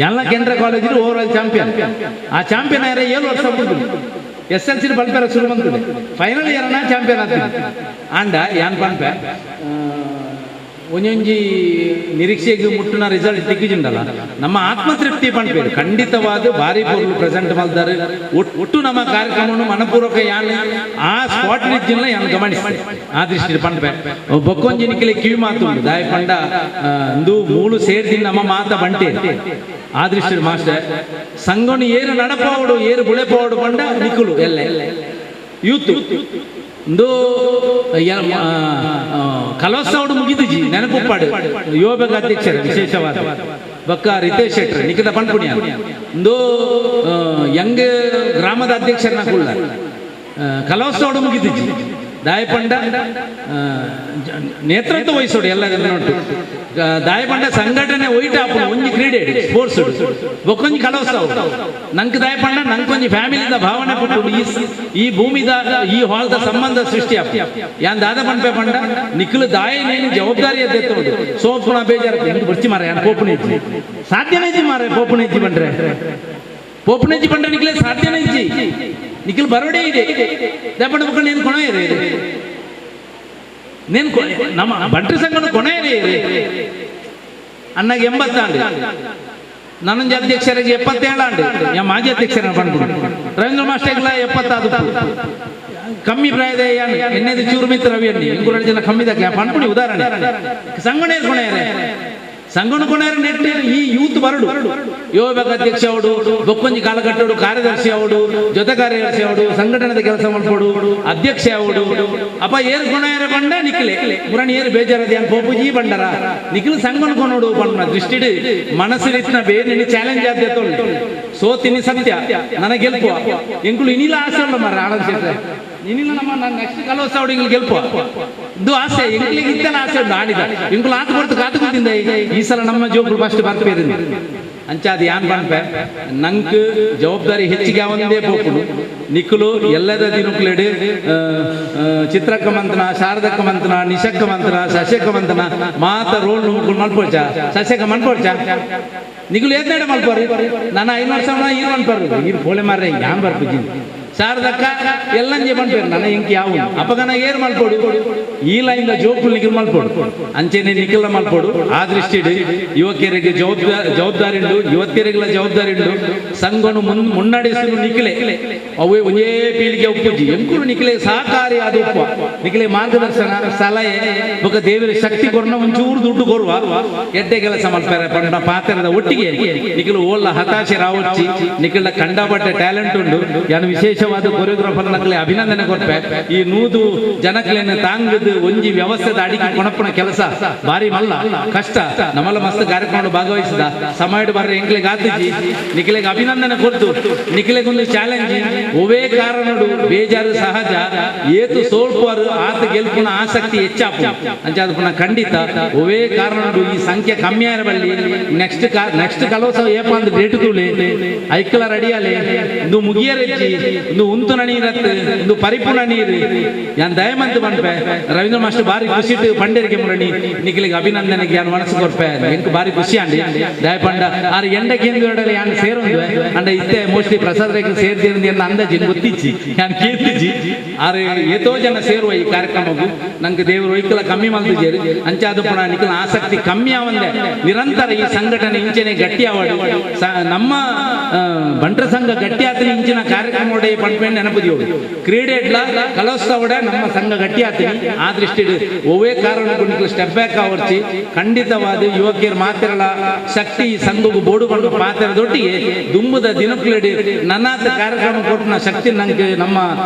ಎಲ್ಲ ಕೇಂದ್ರ college over all champion ಆ ಚಾಂಪಿಯನ್ ಯಾರ 7 ವರ್ಷ ಬಿಡ್ತೀನಿ SLC ಬಲ್ಪೆರ ಶುರು ಬಂತದೆ ಫೈನಲ್ ಇಯರ್ನ ಚಾಂಪಿಯನ್ ಆಗ್ತೀನಿ ಅಂಡ ಯಾನ್ ಪನ್ಪೆ ಒಂಜೊಂಜಿ ನಿರೀಕ್ಷೆಗೆ ಮುಟ್ಟುನ ರಿಸಲ್ಟ್ ದಿಗ್ಗುಜುಂಡಲ್ಲ ನಮ್ಮ ಆತ್ಮತೃಪ್ತಿ ಪನ್ಪೇರು ಖಂಡಿತವಾದ ಭಾರಿ ಪೊರ್ಲು ಪ್ರೆಸೆಂಟ್ ಮಲ್ದಾರೆ ಒಟ್ಟು ನಮ್ಮ ಕಾರ್ಯಕ್ರಮವನ್ನು ಮನಪೂರ್ವಕ ಯಾನ್ ಆ ಸ್ಪಾಟ್ ರೀತಿಯನ್ನ ಯಾನ್ ಗಮನಿಸ್ತೆ ಆ ದೃಷ್ಟಿ ಪನ್ಪೆ ಬೊಕ್ಕೊಂಜಿ ನಿಕ್ಲೆ ಕಿವಿ ಮಾತುಂಡು ದಾಯ ಪಂಡ ಇಂದು ಮೂಲು ಸೇರ್ದಿ ನಮ್ಮ ಮಾತ ಬಂಟೆ ಆ ದೃಷ್ಟಿ ಮಾಸ್ಟರ್ ಸಂಘನು ಏರು ನಡಪೋಡು ಏರು ಬುಳೆಪೋಡು ಪಂಡ ನಿಕ್ಕುಲು ಎಲ್ಲ ಯೂತ್ ಇಂದು ಕಲೋತ್ಸವಡು ಮುಗಿದುಜಿ ನೆನಪುಪ್ಪಾಡು ಯೋಗ ಅಧ್ಯಕ್ಷರು ವಿಶೇಷವಾದ ಬಕ್ಕ ರಿತೇಶ್ ಶೆಟ್ಟರ್ ನಿಖಿತ ಪನ್ಪುಣಿಯ ಇಂದು ಯಂಗ್ ಗ್ರಾಮದ ಅಧ್ಯಕ್ಷರನ್ನ ಕುಳ್ಳ ಕಲೋತ್ಸವಡು ಮುಗಿದುಜಿ ದಾಯಪಂಡ ನೇತೃತ್ವ ವಹಿಸೋಡು ಎಲ್ಲ ಉಂಟು ದಾಯಪಂಡ ಸಂಘಟನೆ ಒಯ್ಟ ಆಪುಂಡು ಒಂಜಿ ಕ್ರೀಡೆ ಸ್ಪೋರ್ಟ್ಸ್ ಬೊಕ್ಕೊಂಜಿ ಕಲೋತ್ಸವ ನಂಗೆ ದಾಯಪಂಡ ನಂಕೊಂಜಿ ಫ್ಯಾಮಿಲಿದ ಭಾವನೆ ಪಟ್ಟು ಈ ಭೂಮಿದ ಈ ಹಾಲ್ದ ಸಂಬಂಧ ಸೃಷ್ಟಿ ಆಪ ಯಾನ್ ದಾದ ಪಂಪೆ ಪಂಡ ನಿಖಲು ದಾಯ ನೀನು ಜವಾಬ್ದಾರಿ ಎದ್ದೆತ್ತೋಡು ಸೋಪುಣ ಬೇಜಾರ ಎಂಟು ಬರ್ಚಿ ಮಾರ ಯಾನ್ ಪೋಪುಣ ಇಜ್ಜಿ ಸಾಧ್ಯನೇ ಇಜ್ಜಿ ಮಾರ ಪೋಪುಣ ಇಜ್ಜಿ ಬಂಡ್ರೆ ಪೋಪುಣ ಇಜ್ಜಿ ಬಂಡ್ರೆ ನಿಖಲೆ ಸಾಧ್ಯನೇ ಇಜ್ಜಿ ನಿಖಿಲ್ ಬರೋಡೇ ಇದೆ ದಯಪಂಡ ಬೊಕ್ಕ ನೀನು ಕೊಣ ಇದೆ ನೀನು ನಮ್ಮ ಬಂಟ್ರಿ ಸಂಘನ ಕೊನೆ ಇದೆ ಅಣ್ಣಗೆ 80 ಆಂಡು ನನ್ನೊಂದು ಅಧ್ಯಕ್ಷರಿಗೆ 77 ಆಂಡು ಯಾ ಮಾಜಿ ಅಧ್ಯಕ್ಷರ ಬಂದು ರವೀಂದ್ರ ಮಾಸ್ಟರ್ಗಳ 76 ಕಮ್ಮಿ ಪ್ರಾಯದ ಎಣ್ಣೆದು ಚೂರು ಮಿತ್ರ ರವಿ ಅಣ್ಣಿ ಇಂಕುರಡು ಜನ ಕಮ್ಮಿದಕ್ಕೆ ಪನ್ಪುಡಿ ಉದಾಹರಣೆ ಸಂಘನೇ ಕೊನೆಯರೆ ಸಂಘನು ಕೊನೆಯರ ನೆಟ್ ಈ ಯೂತ್ ಬರಡು ಯುವಕ ಅಧ್ಯಕ್ಷ ಅವಡು ಬೊಕ್ಕೊಂಜಿ ಕಾಲಕಟ್ಟೋಡು ಕಾರ್ಯದರ್ಶಿ ಅವಡು ಜೊತೆ ಕಾರ್ಯದರ್ಶಿ ಅವಡು ಸಂಘಟನೆದ ಕೆಲಸ ಮಾಡ್ಕೊಡು ಅಧ್ಯಕ್ಷ ಅವಡು ಅಪ್ಪ ಏರು ಕೊನೆಯರ ಬಂಡ ನಿಕ್ಲೆ ಮುರಣಿ ಏರು ಬೇಜಾರದಿ ಅಂತ ಪೋಪುಜಿ ಬಂಡರ ನಿಖಿಲ್ ಸಂಘನ ಕೊನೋಡು ಬಂಡ ದೃಷ್ಟಿಡು ಮನಸ್ಸಿನ ಬೇರೆ ಚಾಲೆಂಜ್ ಆದ್ಯ ತೊಳ್ಳು ಸೋತಿನಿ ಸತ್ಯ ನನಗೆ ಗೆಲ್ಪುವ ಎಂಕುಲು ಇನಿಲ ಆಸೆ ಉಲ್ಲ ಮಾರ್ರೆ ಆಳನ್ ಶೆಟ್ರೆ ಇನಿಲ ನಮ್ಮ ನಾನು ನೆಕ್ಸ್ಟ್ ಕಲೋತ್ಸವ ಇಂಗ್ಲು ಗೆಲ್ಪುವ ಇದು ಆಸೆ ಎಂಕ್ಲಿಗೆ ಇತ್ತಲ್ಲ ಆಸೆ ಉಂಟು ಆಡಿದ ಎಂಕುಲು ಆತು ಕೊಡ್ತು ಕಾತು ಕೂತಿಂದ ಈ ಸಲ ನಮ್ಮ ಜೋಕುಲು ಫಸ್ಟ್ ಬರ್ಪೇರಿ ಅಂಚಾದ ಯಾನ್ ಪನ್ಪೆ ನಂಕ್ ಜವಾಬ್ದಾರಿ ಹೆಚ್ಚಿಗೆ ಒಂದೇ ಪೋಪುಡು ನಿಕ್ಕುಲು ಎಲ್ಲದ ದಿನಕ್ಲೆಡು ಚಿತ್ರಕ್ಕ ಮಂತನ ಶಾರದಕ್ಕ ಮಂತನ ನಿಶಕ್ಕ ಮಂತನ ಸಸ್ಯಕ್ಕ ಮಂತನ ಮಾತ ರೋಲ್ ನುಗ್ಗುಲು ಮಲ್ಪೋಚ ಸಸ್ಯಕ್ಕ ಮನ್ಪೋಚ ನಿಗುಲು ಏತ್ನಾಡೆ ಮಲ್ಪೋರು ನಾನು 5 ವರ್ಷ ಈರು ಮನ್ಪರು ಈರು ಪೋಳೆ ಮಾರ್ರೆ ಯಾನ್ ಬರ್ಪುಜಿ ಶಾರದಕ್ಕ ಎಲ್ಲಂಜೆ ಪನ್ಪೇರು ನನ್ನ ಇಂಕ್ ಯಾವ ಅಪಗನ ಏರ್ ಮಲ್ಪೋಡು ಈ ಲೈನ್ ಜೋಕುಲು ನಿಖಿಲ್ ಮಲ್ಪೋಡು ಅಂಚೆನೆ ನಿಖಿಲ ಮಲ್ಪೋಡು ಆ ದೃಷ್ಟಿಡು ಯುವಕರಿಗೆ ಜವಾಬ್ದಾರಿ ಉಂಡು ಯುವತಿಯರಿಗೆಲ್ಲ ಜವಾಬ್ದಾರಿ ಉಂಡು ಸಂಘನು ಮುನ್ನಡೆಸಲು ನಿಖಿಲೆ ಅವೇ ಒಂದೇ ಪೀಳಿಗೆ ಉಪ್ಪುಜಿ ಎಂಕುಲು ನಿಖಿಲೆ ಸಹಕಾರಿ ಆದ ಉಪ್ಪ ನಿಖಿಲೆ ಮಾರ್ಗದರ್ಶನ ಸಲಹೆ ಬೊಕ ದೇವರ ಶಕ್ತಿ ಕೊರ್ನ ಒಂಚೂರು ದುಡ್ಡು ಕೊರುವ ಎಡ್ಡೆ ಕೆಲಸ ಮಲ್ಪಾರೆ ಪಂಡ ಪಾತ್ರದ ಒಟ್ಟಿಗೆ ನಿಖಿಲು ಓಲ್ಲ ಹತಾಶೆ ರಾವಚ್ಚಿ ನಿಖಿಲ ಕಂಡಪಟ್ಟೆ ಟ್ಯಾಲೆಂಟ್ ಉಂಡು ಯಾನು ವಿಶೇಷವಾದ ಕೊರಿಯೋಗ್ರಾಫರ್ ನಕಲೆ ಅಭಿನಂದನೆ ಕೊರ್ಪೆ ಈ 100 ಜನಕ್ಲೇನ ತಾಂಗದ ಒಂಜಿ ವ್ಯವಸ್ಥೆದ ಅಡಿಗೆ ಕೊಣಪ್ಪನ ಕೆಲಸ ಭಾರಿ ಮಲ್ಲ ಕಷ್ಟ ನಮ್ಮಲ್ಲ ಮಸ್ತ್ ಕಾರ್ಯಕ್ರಮ ಭಾಗವಹಿಸಿದ ಸಮಯ ಬರ್ರೆ ಎಂಕ್ಲೆಗ್ ಆತಿಜಿ ನಿಖಿಲೆಗ್ ಅಭಿನಂದನೆ ಕೊರ್ತು ನಿಖಿಲೆಗೊಂದು ಚಾಲೆಂಜ್ ಒವೇ ಕಾರಣಡು ಬೇಜಾರು ಸಹಜ ಏತು ಸೋಲ್ಪರು ಆತ ಗೆಲ್ಪುನ ಆಸಕ್ತಿ ಹೆಚ್ಚಾಪು ಅಂಚಾದ ಪುನಃ ಖಂಡಿತ ಒವೇ ಕಾರಣಡು ಈ ಸಂಖ್ಯೆ ಕಮ್ಮಿ ಆರಬಲ್ಲಿ ನೆಕ್ಸ್ಟ್ ಕಲೋತ್ಸವ ಏಪ ಅಂದ್ ಡೇಟ್ ತೂಲೆ ಐಕಲ ರೆಡಿಯಾಲೆ ಇಂದು ಮುಗಿಯರೆಜ್ಜಿ ಇಂದು ಉಂತುನ ನೀರತ್ತು ಇಂದು ಪರಿಪೂರ್ಣ ನೀರು ಯಾನ್ ದಯಮಂತ ಪನ್ಪೆ ರವೀಂದ್ರ ಮಾಸ್ಟರ್ ಬಾರಿ ಖುಷಿಟ್ಟು ಪಂಡೇರಿಗೆ ಮುರಣಿ ನಿಖಿಲಿಗೆ ಅಭಿನಂದನೆಗೆ ಯಾನ್ ಮನಸ್ಸು ಕೊರ್ಪೆ ಎಂಕ್ ಬಾರಿ ಖುಷಿ ಅಂಡಿ ದಯಪಂಡ ಆರು ಎಂಡ ಕೇಂದ್ರ ಯಾನ್ ಸೇರೊಂದು ಅಂಡ ಇತ್ತೆ ಮೋಸ್ಟ್ಲಿ ಪ್ರಸಾದ್ ರೇಖೆ ಸೇರ್ದಿರಂದು ಎನ್ನ ಅಂದಾಜು ಗೊತ್ತಿಚ್ಚಿ ಯಾನ್ ಕೇಳ್ತಿಜ್ಜಿ ಆರು ಏತೋ ಜನ ಸೇರುವ ಈ ಕಾರ್ಯಕ್ರಮಕ್ಕೂ ನಂಗೆ ದೇವರು ಒಯ್ಕಲ ಕಮ್ಮಿ ಮಲ್ತಿದ್ದೇರು ಅಂಚಾದ ಪುನಃ ನಿಖಿಲ ಆಸಕ್ತಿ ಕಮ್ಮಿ ಆವಂದೆ ನಿರಂತರ ಈ ಸಂಘಟನೆ ಇಂಚನೆ ಗಟ್ಟಿ ಆವಡು ನಮ್ಮ ಬಂಟ್ರ ಸಂಘ ಗಟ್ಟಿ ಆತನ ಇಂಚಿನ ಕಾರ್ಯಕ್ರಮ ಪಂಪೆ ನೆನಪುದಿಯೋಡು ಕ್ರೀಡೆ ಇಡ್ಲ ಕಲೋತ್ಸವಡ ನಮ್ಮ ಸಂಘ ಗಟ್ಟಿ ಆತೀನಿ ಆ ದೃಷ್ಟಿಡು ಒವೇ ಕಾರಣಕ್ಕೂ ನಿಖಿಲ್ ಸ್ಟೆಪ್ ಬ್ಯಾಕ್ ಆವರ್ಚಿ ಖಂಡಿತವಾದ ಯುವಕಿಯರು ಮಾತಿರಲ್ಲ ಶಕ್ತಿ ಈ ಸಂಘಕ್ಕೂ ಬೋಡುಕೊಂಡು ಪಾತ್ರದೊಟ್ಟಿಗೆ ದುಂಬುದ ದಿನಕ್ಲೆಡು ನನ್ನಾತ ಕಾರ್ಯಕ್ರಮ ಕೊಟ್ಟನ ಶಕ್ತಿ ನಂಗೆ ನಮ್ಮ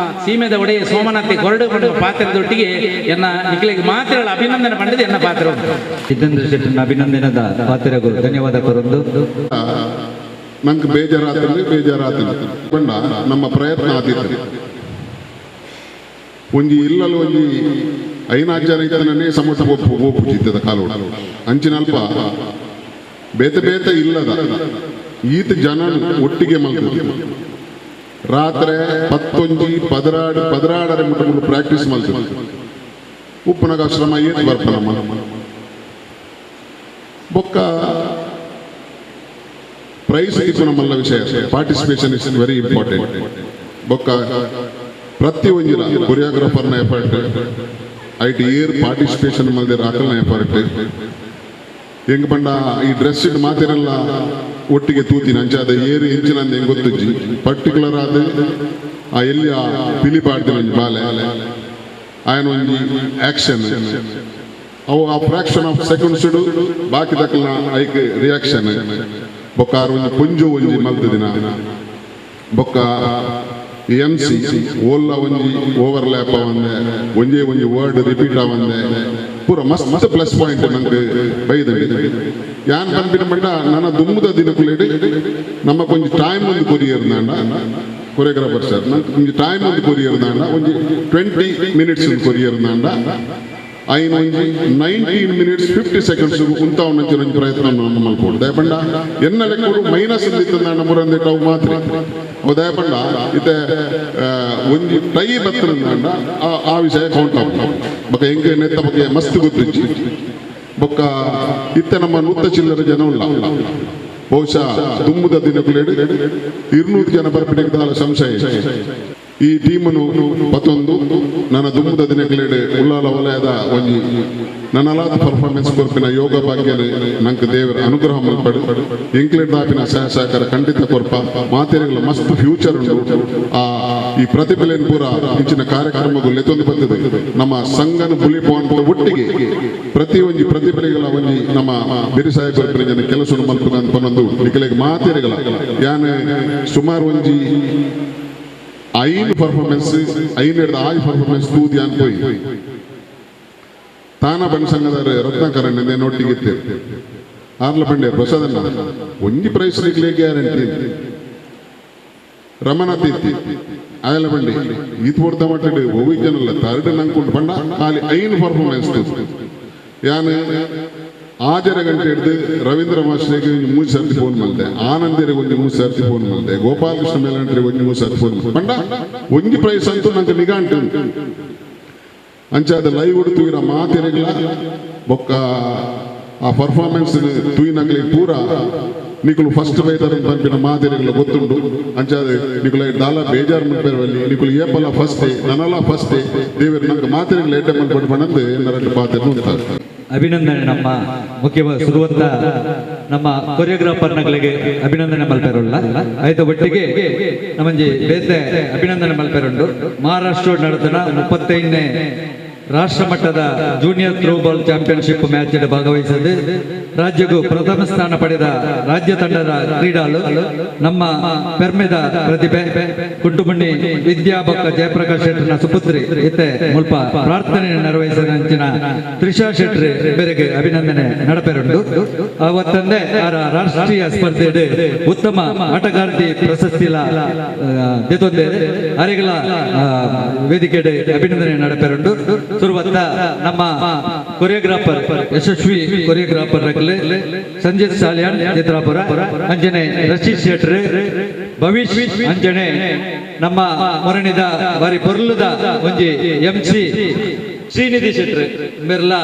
ಸೀಮೆದ ಒಡೆಯ ಸೋಮನಾಥ್ ಕೊರಡು ಪಂಡ ಪಾತ್ರದೊಟ್ಟಿಗೆ ಎನ್ನ ನಿಖಿಲಿಗೆ ಮಾತಿರಲ್ಲ ಅಭಿನಂದನೆ ಪಂಡಿತ ಎನ್ನ ಪಾತ್ರ ಸಿದ್ದೇಂದ್ರ ಶೆಟ್ಟನ ಅಭಿನಂದನದ ಪಾತ್ರಗಳು ಧನ್ಯವಾದ ಕೊರೊಂದು. ನಂಗೆ ಬೇಜಾರಾತಲ್ಲಿ ಬೇಜಾರಾತಲ್ಲಿ ಬಣ್ಣ ನಮ್ಮ ಪ್ರಯತ್ನ ಆದಿತ್ತು ಒಂಜಿ ಇಲ್ಲಲ್ಲಿ ಒಂಜಿ 5 ಜನ ಇತ್ತನೇ ಸಮೋಸ ಒಪ್ಪುಜಿದ್ದದ ಕಾಲೋಡು ಅಂಚಿನಲ್ಪ ಬೇತೆ ಬೇತೆ ಇಲ್ಲದ ಈತ ಜನ ಒಟ್ಟಿಗೆ ಮಲ್ತದೆ ರಾತ್ರಿ 11 12 ಮುಟ್ಟ ಮುಟ್ಟು ಪ್ರಾಕ್ಟೀಸ್ ಮಲ್ತದೆ ಉಪ್ಪುನಗ ಶ್ರಮ ಏತ್ ಬರ್ಪನಮ್ಮ ಬೊಕ್ಕ ಪ್ರೈಸ್ ತಿಕ್ಕು ನಮ್ಮಲ್ಲ ವಿಷಯ participation is very important ಬೊಕ್ಕ ಪ್ರತಿ ಒಂಜಿನ ಕೊರಿಯೋಗ್ರಾಫರ್ನ effort IT air participation ಮಲ್ದಿರ ಅಕಲ್ನ effort ಹೆಂಗ್ ಬಂಡ ಈ ಡ್ರೆಸ್ it ಮಾತಿರಲ್ಲ ಒಟ್ಟಿಗೆ ತೂತಿನ ಅಂಚಾದ ಏರು ಇಂಚಿನ ಅಂದ ಹೆಂಗ್ ಗೊತ್ತುಜ್ಜಿ ಪರ್ಟಿಕ್ಯುಲರ್ ಆದ ಆ ಎಲ್ಲಿ ಆ ಪಿಲಿ ಪಾಡ್ದಿನ ಒಂಜಿ ಬಾಲೆ ಆಯನ ಒಂಜಿ ಆಕ್ಷನ್ ಅವು ಆ fraction of seconds ಬಾಕಿ ದಕ್ಕಲ್ನ ಐಕ್ ರಿಯಾಕ್ಷನ್ ಬೊಕ್ಕ ಆರು ಒಂಜಿ ಪುಂಜು ಒಂಜಿ ಮಲ್ತದಿನ ಬೊಕ್ಕ ಎಂ ಸಿ ಓಲ್ಲ ಒಂಜಿ ಓವರ್ಲ್ಯಾಪ್ ಆವಂದೆ ಒಂಜೇ ಒಂಜಿ ವರ್ಡ್ ರಿಪೀಟ್ ಆವಂದೆ ಪೂರ ಮಸ್ತ್ ಪ್ಲಸ್ ಪಾಯಿಂಟ್ ನಂಗೆ ಬೈದಂಡಿ ಯಾನ್ ಪನ್ಪಿನ ಬಂಡ ನನ್ನ ದುಮ್ಮದ ದಿನಕುಲೇಡಿ ನಮ್ಮ ಕೊಂಚ ಟೈಮ್ ಒಂದು ಕೊರಿಯರ್ ನಾಂಡ ಕೊರಿಯೋಗ್ರಾಫರ್ ಸರ್ ನಂಗೆ ಕೊಂಚ ಟೈಮ್ ಒಂದು ಕೊರಿಯರ್ ನಾಂಡ ಒಂಜಿ 20 ಮಿನಿಟ್ಸ್ ಒಂದು ಕೊರಿಯರ್ ನಾಂಡ ಐನ ಒಂಜಿ 19 ಮಿನಿಟ್ಸ್ 50 ಸೆಕೆಂಡ್ಸ್ ಉಂತಾವನಂಚಿನ ಒಂಜಿ ಪ್ರಯತ್ನ ನಮ್ಮ ಮಲ್ಪೋಡು ದಯಪಂಡ ಎನ್ನ ಲೆಕ್ಕಡು ಮೈನಸ್ ಒಂದಿತ್ತಂದಾಂಡ ಮುರಂದಿಟ್ಟು ಅವು ಮಾತ್ರ ಅವು ದಯಪಂಡ ಇತ್ತೆ ಒಂಜಿ ಟೈ ಬತ್ತಂದಾಂಡ ಆ ವಿಷಯ ಕೌಂಟ್ ಆಪುಂಡು ಬೊಕ್ಕ ಎಂಕ್ ನೆತ್ತ ಬಗ್ಗೆ ಮಸ್ತ್ ಗೊತ್ತಿಜ್ಜಿ ಬೊಕ್ಕ ಇತ್ತೆ ನಮ್ಮ ನೂತ ಚಿಲ್ಲರ ಜನ ಉಲ್ಲ ಬಹುಶಃ ದುಮ್ಮುದ ದಿನಕುಲೇಡು 200 ಜನ ಬರ್ಪಿನೆಗ್ ದಾಲ ಸಂಶಯ. ಈ ಟೀಮನು ಪತ್ತೊಂದು ನನ್ನ ದುಮ್ಮದ ದಿನಕ್ಲೇಡ್ ಉಲ್ಲಾಲ ವಲಯದ ಒಂಜಿ ನನ್ನಲಾದ ಪರ್ಫಾರ್ಮೆನ್ಸ್ ಕೊರ್ಪಿನ ಯೋಗ ಭಾಗ್ಯನ ನಂಗೆ ದೇವರ ಅನುಗ್ರಹ ಮಲ್ಪಡು ಇಂಕ್ಲೇಡ್ ದಾಪಿನ ಸಹ ಸಹಕಾರ ಖಂಡಿತ ಕೊರ್ಪ ಮಾತೆರೆಗಳ ಮಸ್ತ್ ಫ್ಯೂಚರ್ ಉಂಟು. ಆ ಈ ಪ್ರತಿಭೆಲೇನು ಪೂರ ಇಂಚಿನ ಕಾರ್ಯಕ್ರಮಗಳು ಲೆತ್ತೊಂದು ಬರ್ತದೆ. ನಮ್ಮ ಸಂಘನ ಬುಲಿಪೋನ್ ಒಟ್ಟಿಗೆ ಪ್ರತಿ ಒಂಜಿ ಪ್ರತಿಭೆಗಳ ಒಂಜಿ ನಮ್ಮ ಬಿರಿಸಾಯ ಕೊರ್ಪಿನ ಜನ ಕೆಲಸ ಮಲ್ಪುನ ಪನ್ನೊಂದು ನಿಕಲೆಗ್ ಮಾತೆರೆಗಳ ಯಾನ್ ಸುಮಾರು ಒಂಜಿ 5 ಪರ್ಫಾರ್ಮೆನ್ಸ್ 5 6 ಪರ್ಫಾರ್ಮೆನ್ಸ್ ತೂದಿ ಅನ್ಪೋಯಿ ತಾನ ಬಣ್ಣ ಸಂಘದ ರತ್ನಾಕರನ್ ನೋಟಿಗೆ ಆರ್ಲ ಬಂಡೆ ಪ್ರಸಾದನ್ನ ಒಂಜಿ ಪ್ರೈಸ್ ಗ್ಯಾರಂಟಿ ರಮನಾಥ್ ಇತ್ತಿ ಆಯಲ ಬಂಡಿ ಈತ್ ಪೊರ್ತ ಮಟ್ಟ ಒವ್ವು ಜನಲ್ಲ ತರ್ಡ್ ನಂಕೊಂಡು ಬಂಡ ಖಾಲಿ 5 ಪರ್ಫಾರ್ಮೆನ್ಸ್ ಯಾನ್ 6 ಗಂಟೆ ಹಿಡಿದು ರವೀಂದ್ರ ಮಾಸ್ಟರಿಗೆ 3 ಸರ್ತಿ ಫೋನ್ ಮಾಡಿದೆ, ಆನಂದರಿಗೆ ಒಂದು 3 ಸರ್ತಿ ಫೋನ್ ಮಾಡಿದೆ, ಗೋಪಾಲಕೃಷ್ಣ ಮೇಲಂಟರಿಗೆ ಒಂದು 3 ಸರ್ತಿ ಫೋನ್ ಮಾಡಿದೆ. ಬಂಡ ಒಂಜಿ ಪ್ರೈಸ್ ಅಂತೂ ನಂಗೆ ನಿಗಾಂಟು ಅಂಚಾದ ಲೈವ್ ತೂಯಿರ ಮಾತೆರೆಗ್ಲ ಬೊಕ್ಕ ಆ ಪರ್ಫಾರ್ಮೆನ್ಸ್ ತೂಯಿನಕ್ಲೆ ಪೂರ ನಿಕುಲು ಫಸ್ಟ್ ಬೈತಾರ ಪನ್ಪಿನ ಮಾತೆರೆಗ್ಲ ಗೊತ್ತುಂಡು. ಅಂಚಾದ ನಿಕುಲ ದಾಲ ಬೇಜಾರು ಮಲ್ಪೆರವಲ್ಲಿ ನಿಕುಲು ಏಪಲ ಫಸ್ಟ್ ನನಲ ಫಸ್ಟ್ ದೇವರು ನಂಗೆ ಮಾತೆರೆಗ್ಲ ಎಡ್ಡೆ ಮಲ್ಪಡು ಪಣಂದು ಎನ್ನರಲ್ಲಿ ಪಾತೆರ್ ಉಂಟಾರೆ. ಅಭಿನಂದನೆ ನಮ್ಮ ಮುಖ್ಯ ಸುರುವಂತ ನಮ್ಮ ಕೊರಿಯೋಗ್ರಾಫರ್ನಗಳಿಗೆ ಅಭಿನಂದನೆ ಮಲ್ಪೆರುಳ್ಳ ಆಯ್ತು. ಒಟ್ಟಿಗೆ ನಮ್ಮಂಜಿ ಬೇತೆ ಅಭಿನಂದನೆ ಮಲ್ಪೆರುಂಡು. ಮಹಾರಾಷ್ಟ್ರ ನಡೆದ 35ನೇ ರಾಷ್ಟ್ರ ಮಟ್ಟದ ಜೂನಿಯರ್ ಥ್ರೋಬಾಲ್ ಚಾಂಪಿಯನ್ಶಿಪ್ ಮ್ಯಾಚ್ ಭಾಗವಹಿಸದೆ ರಾಜ್ಯಕ್ಕೂ ಪ್ರಥಮ ಸ್ಥಾನ ಪಡೆದ ರಾಜ್ಯ ತಂಡದ ಕ್ರೀಡಾಳು ನಮ್ಮ ಪೆರ್ಮೆದ ಪ್ರತಿಭೆ ಕುಂಟುಮಣ್ಣಿ ವಿದ್ಯಾ ಬೊಕ್ಕ ಜಯಪ್ರಕಾಶ್ ಶೆಟ್ಟರ್ನ ಸುಪುತ್ರಿ ಇತ್ತೆ ಮುಲ್ಪ ಪ್ರಾರ್ಥನೆ ನೆರವೇರಿಸಿದ ಅಂಚಿನ ತ್ರಿಷಾ ಶೆಟ್ಟರ್ ಬೇರೆಗೆ ಅಭಿನಂದನೆ ನಡಪೆರುಂಡು. ಅವತ್ತಂದೆ ಆರ ರಾಷ್ಟ್ರೀಯ ಸ್ಪರ್ಧೆ ಉತ್ತಮ ಆಟಗಾರ್ತಿ ಪ್ರಶಸ್ತಿಲ ದೆತೊಂದೆ ಅರೆಗಳ ವೇದಿಕೆ ಅಭಿನಂದನೆ ನಡಪೆರುಂಡು. ಸುರುವತ್ತ ನಮ್ಮ ಕೊರಿಯೋಗ್ರಾಫರ್ ಯಶಸ್ವಿ ಕೊರಿಯೋಗ್ರಾಫರ್ ಸಂಜಯ್ ಸಾಲಿಯಾನ್ ಚಿತ್ರಾಪುರ, ಅಂಜನೆ ರಶೀದ್ ಶೆಟ್ರ್, ಭವಿಷ್ ಅಂಜನೆ ನಮ್ಮ ಮೊರಣಿದ ಬಾರಿ ಪೊರ್ಲುದ ಒಂಜಿ ಎಂ ಸಿ ಶ್ರೀನಿಧಿ ಶೆಟ್ರ್ ಮೆರ್ಲಾ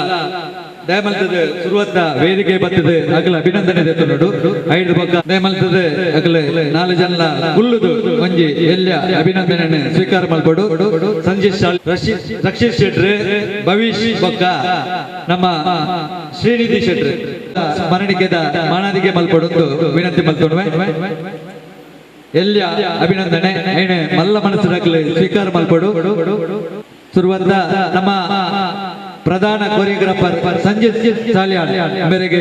ದಯಮಲ್ತದ ಸುರುವತ್ತ ವೇದಿಕೆ ಬತ್ತದ ಅಗಲ ಅಭಿನಂದನೆ ದೆತ್ತುಂಡು. ಐದು ಬೊಕ್ಕ ದಯಮಲ್ತದ ಅಗಲ 4 ಜನಲ ಕುಲ್ಲುದು ಒಂಜಿ ಎಲ್ಯ ಅಭಿನಂದನೆ ಸ್ವೀಕಾರ ಮಲ್ಪಡು. ಸಂಜಯ್ ರಕ್ಷಿತ್ ಶೆಟ್ರ್, ಭವಿಷ್ ಬೊಕ್ಕ ನಮ್ಮ ಶ್ರೀನಿಧಿ ಶೆಟ್ರ್ ಸ್ಮರಣಿಕೆದ ಮಾನಾದಿಗೆ ಮಲ್ಪಡೊಂದು ವಿನಂತಿ ಮಲ್ತೊಡುವೆ. ಎಲ್ಯ ಅಭಿನಂದನೆ ಐನೆ ಮಲ್ಲ ಮನಸ್ಸು ಸ್ವೀಕಾರ ಮಲ್ಪಡು. ಸುರುವತ್ತ ನಮ್ಮ ಪ್ರಧಾನ ಕೊರಿಯೋಗ್ರಾಫರ್ ಸಂಜಯ್ ಸಾಲಿಯಾನ್ ಮೇರೆಗೆ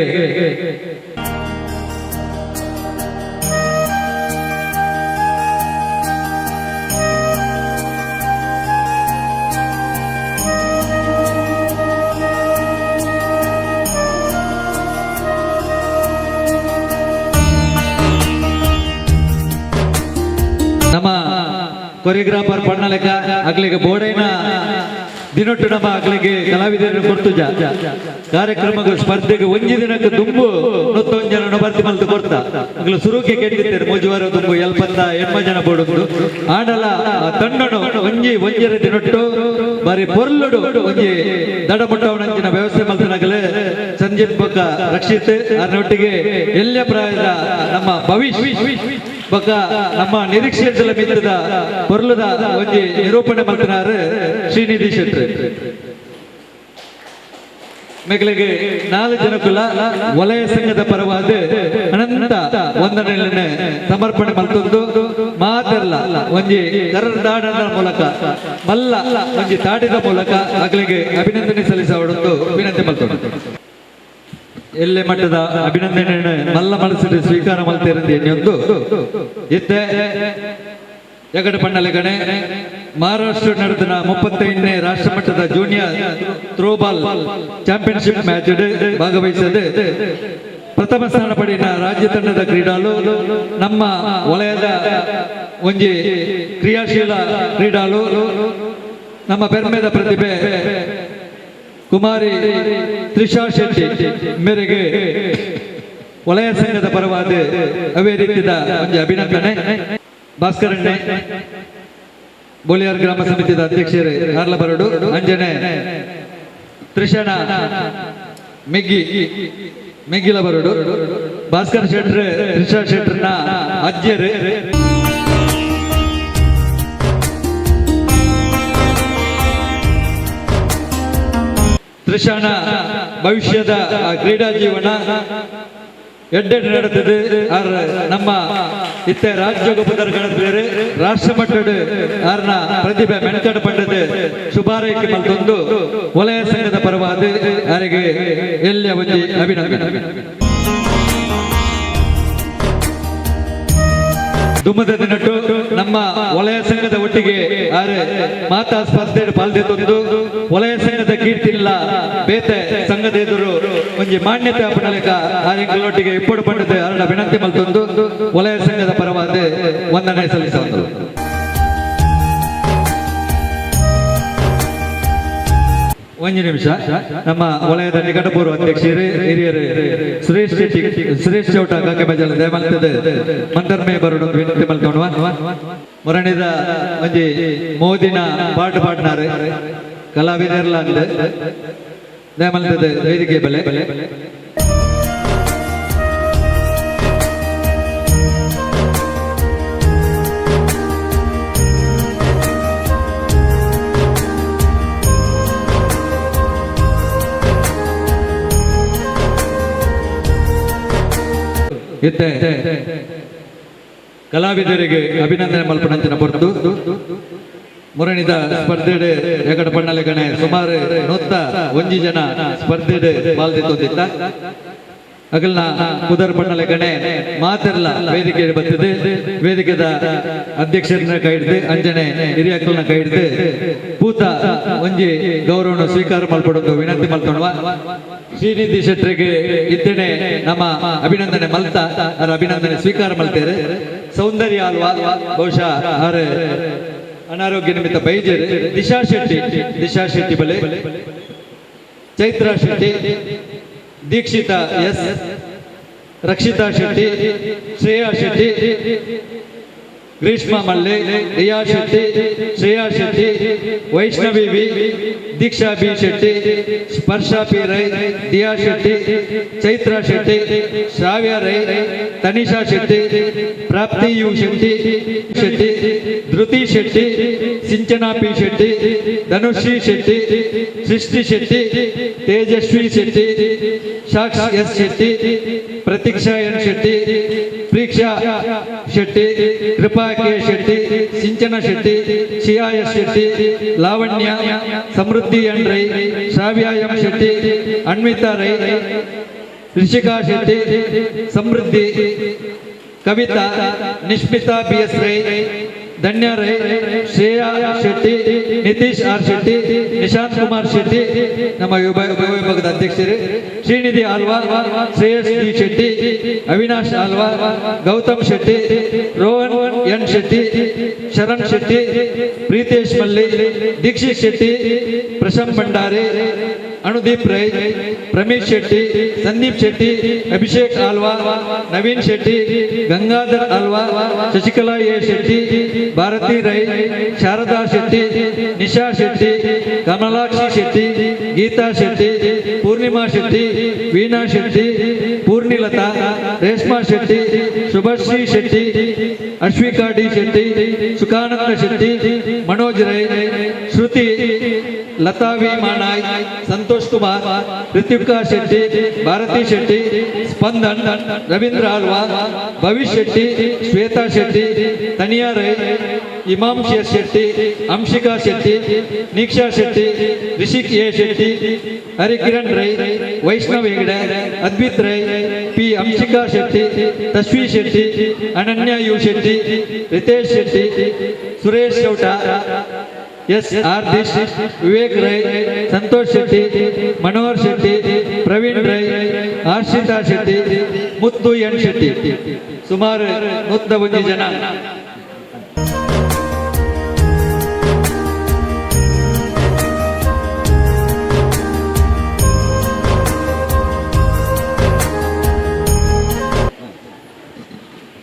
ನಮ್ಮ ಕೊರಿಯೋಗ್ರಾಫರ್ ಪಣ್ಣಲೆಕ್ಕ ಅಗ್ಲಿಗೆ ಬೋಡೈನ ದಿನೊಟ್ಟು ನಮ್ಮ ಅಗ್ಲಿಗೆ ಕಲಾವಿದರನ್ನು ಕೊಡ್ತುಜ ಕಾರ್ಯಕ್ರಮಕ್ಕೆ ಸ್ಪರ್ಧೆಗೆ ಒಂಜಿ ದಿನಕ್ಕೆ ದುಂಬು 101 ಜನ ಭರ್ತಿ ಮಲ್ತು ಕೊಡ್ತಾ ಅಗ್ಲು ಸುರುಕೆ ಕೆಟ್ಟಿದ್ದೇನೆ ಮೂಜುವಾರ ದುಂಬು 70 ಜನ ಬೋಡುಂಡು. ಆಡಲ ತಂಡನು ಒಂಜಿ ಒಂಜರ ದಿನೊಟ್ಟು ಬಾರಿ ಪೊರ್ಲುಡು ಒಂಜಿ ದಡಮುಟ್ಟವನಂಚಿನ ವ್ಯವಸ್ಥೆ ಮಲ್ತನಗಲೆ ಸಂಜೀವ್ ಬೊಕ್ಕ ರಕ್ಷಿತ್ ಅದರೊಟ್ಟಿಗೆ ಎಲ್ಲ ಪ್ರಾಯದ ನಮ್ಮ ಭವಿಷ್ ಬೊಕ್ಕ ನಮ್ಮ ನಿರೀಕ್ಷೆ ಮಿತ್ರದ ಪೊರ್ಲುದ ಒಂಜಿ ನಿರೂಪಣೆ ಮಲ್ತನಾರು ಶ್ರೀನಿಧಿ ಶೆಟ್ಟಿ. ಮೇಕಲಿಗೆ 4 ಜನಕುಲ ವಲಯ ಸಂಘದ ಪರವಾದ ಅನಂತ ವಂದನೆಗಳನ್ನು ಸಮರ್ಪಣೆ ಮಲ್ತೊಂದು ಮಾತೆಲ್ಲ ಒಂಜಿ ಕರದಾಡದ ಮೂಲಕ ಮಲ್ಲ ಒಂಜಿ ತಾಟಿದ ಮೂಲಕ ಅಗಲಿಗೆ ಅಭಿನಂದನೆ ಸಲ್ಲಿಸವಡೊಂದು ವಿನಂತಿ ಮಲ್ತೊಂದು. ಎಲ್ಲೆ ಮಟ್ಟದ ಅಭಿನಂದನೆಯನ್ನು ಮಲ್ಲ ಮನಸ್ಸಿನ ಸ್ವೀಕಾರ ಮಲ್ತಿರಂದು ಎನ್ನಿಯೊಂದು ಇತ್ತೆ ಎಗಡ ಪಣ್ಣಲೆಗಣೆ ಮಹಾರಾಷ್ಟ್ರ ನಡೆದ 35ನೇ ರಾಷ್ಟ್ರ ಮಟ್ಟದ ಜೂನಿಯರ್ ಥ್ರೋಬಾಲ್ ಚಾಂಪಿಯನ್ಶಿಪ್ ಮ್ಯಾಚ್ ಭಾಗವಹಿಸದೆ ಪ್ರಥಮ ಸ್ಥಾನ ಪಡೆದ ರಾಜ್ಯ ತಂಡದ ಕ್ರೀಡಾಳು ನಮ್ಮ ವಲಯದ ಒಂಜಿ ಕ್ರಿಯಾಶೀಲ ಕ್ರೀಡಾಳು ನಮ್ಮ ಪೆರ್ಮೆದ ಪ್ರತಿಭೆ ಕುಮಾರಿ ತ್ರಿಷಾ ಶೆಟ್ಟಿ ಮೇರೆಗೆ ವಲಯ ಸಂಘದ ಪರವಾದ ಅವೇ ರೀತಿಯ ಒಂದು ಅಭಿನಂದನೆ. ಭಾಸ್ಕರಣ್ಣೆ ಬೋಲಿಯಾರ್ ಗ್ರಾಮ ಸಮಿತಿಯ ಅಧ್ಯಕ್ಷರು ಆರ್ಲಬರಡು, ಅಂಜನೆ ತ್ರಿಷಣ ಮೆಗ್ಗಿ ಮೆಗ್ಗಿಲ ಬರಡು, ಭಾಸ್ಕರ್ ಶೆಟ್ರ್ ತ್ರಿಷಾ ಶೆಟ್ರನ ಅಜ್ಜರು. ತ್ರಿಶಾನ ಭವಿಷ್ಯದ ಕ್ರೀಡಾ ಜೀವನ ಎಡ್ಡೆಡ್ ನಡೆತದೆ. ಆರ್ ನಮ್ಮ ಇತ್ತೆ ರಾಜ್ಯ ಬೇರೆ ರಾಷ್ಟ್ರ ಮಟ್ಟದ ಆರ್ನ ಪ್ರತಿಭೆ ಮೆಣಕಡ ಪಂಡದ ಶುಭಾರೈಕೆ ಮಲ್ತೊಂದು ವಲಯ ಸಂಘದ ಪರವಾದ ಯಾರಿಗೆ ಎಲ್ಲಿಯ ಒಂಜಿ ಅಭಿನಂದನೆ. ದುಮ್ಮದ ದಿನಟ್ಟು ನಮ್ಮ ವಲಯ ಸಂಘದ ಒಟ್ಟಿಗೆ ಆರೆ ಮಾತಾ ಸ್ಪರ್ಧೆ ಪಾಲ್ದೆತ್ತೊಂದು ವಲಯ ಸಂಘದ ಕೀರ್ತಿಲ್ಲ ಬೇತೆ ಸಂಘದ ಎದುರು ಒಂಜಿ ಮಾನ್ಯತೆ ಅಪನಲೆಕ ಆರೆಂಗಳೊಟ್ಟಿಗೆ ಇಪ್ಪಡು ಪಂಡದ ಅರಳ ವಿನಂತಿ ಮಲ್ತೊಂದು ವಲಯ ಸಂಘದ ಪರವಾದ ವಂದನೆ ಸಲ್ಲಿಸುವುದು. ಒಂದು ನಿಮಿಷ ನಮ್ಮ ವಲಯದ ನಿಕಟಪೂರ್ವ ಅಧ್ಯಕ್ಷರು ಹಿರಿಯರು ಸುರೇಶ್ ಶೆಟ್ಟಿ ಸುರೇಶ್ ಚೌಟ ಕಾಕೆ ಬಜಾಲ ದೇವಲ್ತದೆ ಮಂತರ್ಮೆ ಬರೋಡು ವಿನಂತಿ ಮಲ್ತೊಂಡುವ ಮುರಣಿದ ಒಂಜಿ ಮೋದಿನ ಪಾಠ ಪಾಡ್ನಾರು ಕಲಾವಿದರ್ಲ ಅಂದ್ ದೇವಲ್ತದೆ ವೇದಿಕೆ ಬೆಲೆ ಇತ್ತೆ ಕಲಾವಿದರಿಗೆ ಅಭಿನಂದನೆ ಮಲ್ಪನಂಚಿನ ಪೊರ್ತು ಮುರಣಿದ ಸ್ಪರ್ಧೆಡೆ ಎಗಡ ಪಣ್ಣಲೆಗಣೆ ಸುಮಾರು 101 ಜನ ಸ್ಪರ್ಧೆಡೆ ಪಾಲ್ದಿತ್ತೊಂದಿತ್ತ ಅಗಲ್ನ ಕುದರ್ ಪಣ್ಣಲೆಗಣೆ ಮಾತೆಲ್ಲ ವೇದಿಕೆ ಬತ್ತಿದೆ. ವೇದಿಕೆದ ಅಧ್ಯಕ್ಷರನ್ನ ಕೈ ಹಿಡಿದು ಅಂಜನೆ ಹಿರಿಯಕ್ಕಲ್ನ ಕೈ ಹಿಡಿದು ಪೂತ ಒಂಜಿ ಗೌರವವನ್ನು ಸ್ವೀಕಾರ ಮಲ್ಪಡೊಂದು ವಿನಂತಿ ಮಲ್ತೊಂಡುವ ಶ್ರೀನಿಧಿ ಶೆಟ್ಟರಿಗೆ ಇದ್ದೇನೆ ನಮ್ಮ ಅಭಿನಂದನೆ ಮಲ್ತ ಅವರ ಅಭಿನಂದನೆ ಸ್ವೀಕಾರ ಮಲ್ತೇವೆ. ಸೌಂದರ್ಯ ಅಲ್ವಾ ಬಹುಶಃ ಅವರ ಅನಾರೋಗ್ಯ ನಿಮಿತ್ತ ಬೈಜೇರು. ದಿಶಾ ಶೆಟ್ಟಿ, ದಿಶಾ ಶೆಟ್ಟಿ ಬಲೆ, Chaitra Shetty, Dikshita S, Rakshita Shetty, Shreya Shetty, Greeshma Malle, Riya Shetty, Shreya Shetty, Vaishnavi V, Deeksha B Shetty, Sparsha P Rai, Diya Shetty, Chaitra Shetty, Shravya Rai, Tanisha Shetty, Prapti U Shetty Shetty, Dhruti Shetty, Sinchana P Shetty, Dhanushree Shetty, Srishti Shetty, Tejaswi Shetty, Saksh S Shetty, Pratiksha N Shetty, Preeksha Shetty, Kripa K Shetty, Sinchana Shetty, Shiya S Shetty, Lavanya, Samruddhi N Rai, Shravya M Shetty, Anvita Rai, Rishika Shetty, Samruddhi, Kavitha, Nishmitha B S Rai, Dhanya Rai, Shreya Shetty, Nitish R Shetty, Nishant Kumar Shetty, ನಮ್ಮ ವಿಭಾಗದ ಅಧ್ಯಕ್ಷರು Srinidhi Alva, Shreyas D Shetty, Avinash Alva, Gautam Shetty, Rohan N Shetty, Sharan Shetty, Preetesh Malli, Dikshit Shetty, Prashant Bhandari, Anudeep Rai, Pramesh Shetty, Sandeep Shetty, Abhishek Alva, Naveen Shetty, Gangadhar Alva, Shashikala A Shetty, Bharathi Rai, Sharada Shetty, Nisha Shetty, Kamalakshi Shetty, Geetha Shetty, Poornima Shetty, Veena Shetty, Poornilatha, Reshma Shetty, Shubhashree Shetty, Ashwika D Shetty, Sukhananda Shetty, Manoj Rai, Shruti, Latha V Manai, Santosh Kumar, Rithvika Shetty, Bharathi Shetty, Spandan, Ravindra Alva, Bhavish Shetty, Shweta Shetty, Taniya Rai, Imam Shetty, Amshika Shetty, Niksha Shetty, Rishik A Shetty, Harikiran Rai, Vaishnav Hegde, Advith Rai, P Amshika Shetty, Tashvi Shetty, Ananya U Shetty, Ritesh Shetty, Suresh Chowta, S R Dish, Vivek Rai, Santosh Shetty, Manohar Shetty, Praveen Rai, Harshita Shetty, Muthu N Shetty. ಸುಮಾರು 101 ಜನ.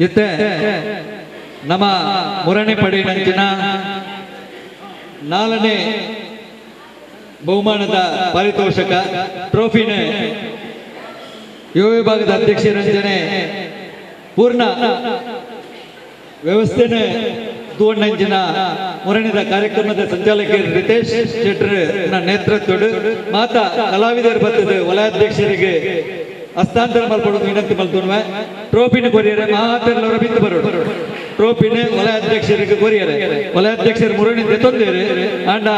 ಇತ್ತೆ ನಮ್ಮ ಮುರಣಿ ಪಡಿನಂಚಿನ 4ನೇ ಬಹುಮಾನದ ಪಾರಿತೋಷಕ ಟ್ರೋಫಿನ ಯುವ ವಿಭಾಗದ ಅಧ್ಯಕ್ಷರಂಜನೆ ಪೂರ್ಣ ವ್ಯವಸ್ಥೆನೆ ತೂವಣ್ಣಂಚಿನ ಮುರಣಿದ ಕಾರ್ಯಕ್ರಮದ ಸಂಚಾಲಕರು ರಿತೇಶ್ ಶೆಟ್ಟರ್ ನೇತೃತ್ವದ ಮಾತಾ ಕಲಾವಿದರು ಬತ್ತದ ವಲಯಾಧ್ಯಕ್ಷರಿಗೆ ಹಸ್ತಾಂತರ ಮಲ್ಪಡೋದು ವಿನಂತಿ ಮಲ್ತುನ್ವೆ ಟ್ರೋಫಿನ ಕೊರಿಯರೆ ಮಾತೆಲ್ಲರ ಬಿದ್ದು ಬರೋಡು ಟ್ರೋಫಿನ ವಲಯಾಧ್ಯಕ್ಷರಿಗೆ ಕೊರಿಯರೆ ವಲಯಾಧ್ಯಕ್ಷರು ಮುರಣಿ ತೊಂದರೆ ಅಂಡ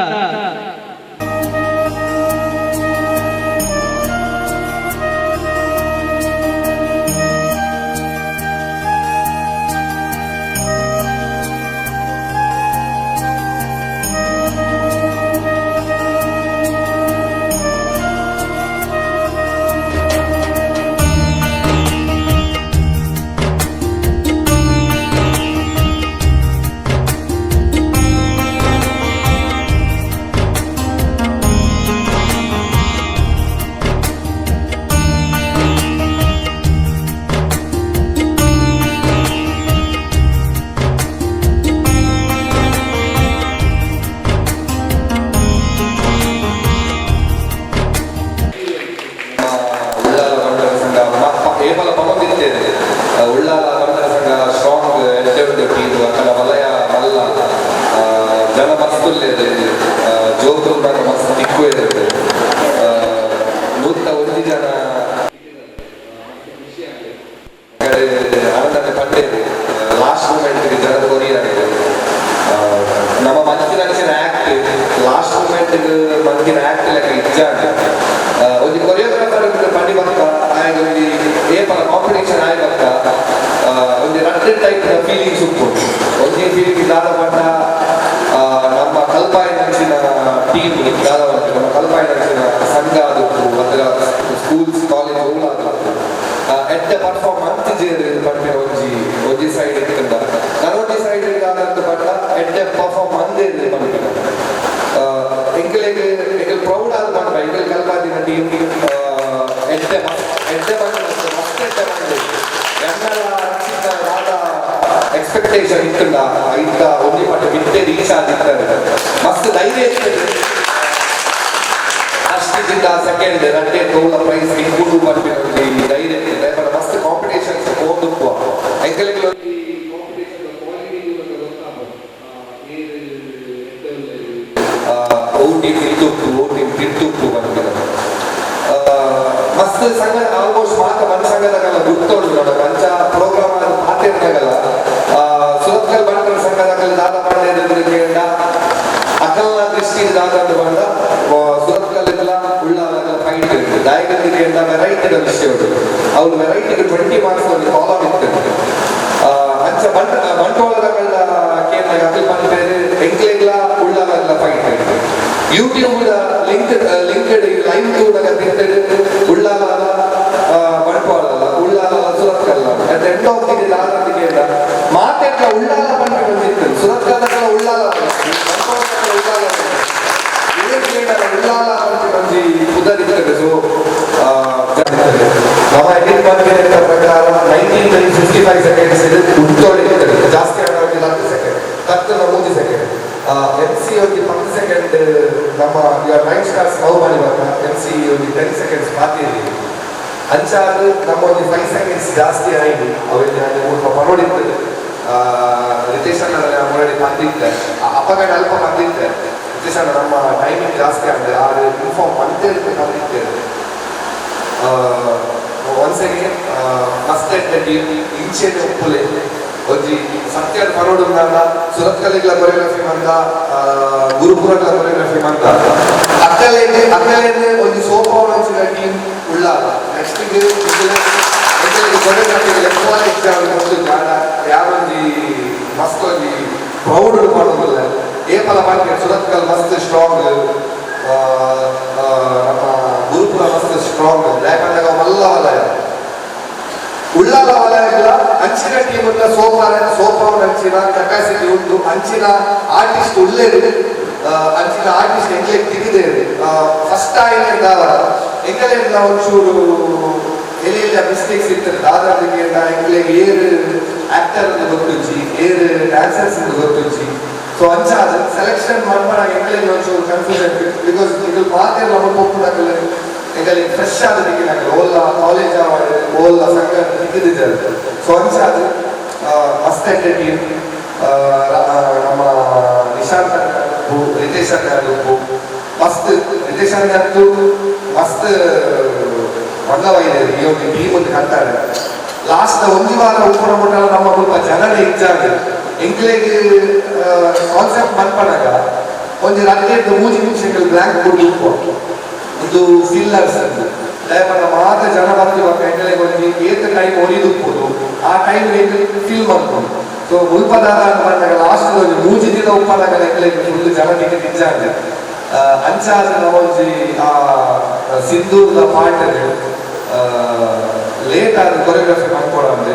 ನಮ್ಮ ನಿಶಾಂತ್ ರಿತೇಶ್ ಅಣ್ಣು ಮಸ್ತ್ ರಿತೇಶ್ ಅಣ್ಣಂತೂ ಮಸ್ತ್ ಮಂಗವಾಗಿದೆ ಈ ಒಂದು ಟೀಮ್ ಒಂದು ಕಟ್ತಾರೆ. ಲಾಸ್ಟ್ ಒಂದು ವಾರ ಉಪ್ಪುನ ಮುಟ್ಟಲ್ಲ ನಮ್ಮ ಸ್ವಲ್ಪ ಜನನೇ ಇಚ್ಚಾಗ ಎಂಕ್ಲೆಗ್ ಕಾನ್ಸೆಪ್ಟ್ ಮನ್ಪನಾಗ ಒಂಜಿ ರಡ್ಡೆಡ್ದು ಮೂಜಿ ನಿಮಿಷಗಳು ಬ್ಲ್ಯಾಂಕ್ ಬೋರ್ಡ್ ಉಪ್ಪು ಒಂದು ಫಿಲ್ಲರ್ಸ್ ಅಂತ ದಯಪಂಡ ಮಾತ್ರ ಜನ ಬರ್ತಿ ಬಕ್ಕ ಎಂಕ್ಲೆಗ್ ಒಂಜಿ ಏತ್ ಟೈಮ್ ಒರಿದುಪ್ಪುದು ಆ ಟೈಮ್ ಫಿಲ್ ಮಾಡ್ಕೊಂಡು. ಸೊ ಮುಲ್ಪದಾದ ಬಂದಾಗ ಲಾಸ್ಟ್ ಒಂಜಿ ಮೂಜಿ ದಿನ ಉಪ್ಪನಾಗ ಎಂಕ್ಲೆಗ್ ಫುಲ್ ಜನ ಟಿಕೆಟ್ ಇಚ್ಚಾಗ ಅಂಚಾದ ಒಂಜಿ ಆ ಸಿಂಧೂರ್ದ ಪಾರ್ಟ್ ಲೇಟ್ ಆದ ಕೊರಿಯೋಗ್ರಫಿ ಮಾಡ್ಕೊಡಂದ್ರೆ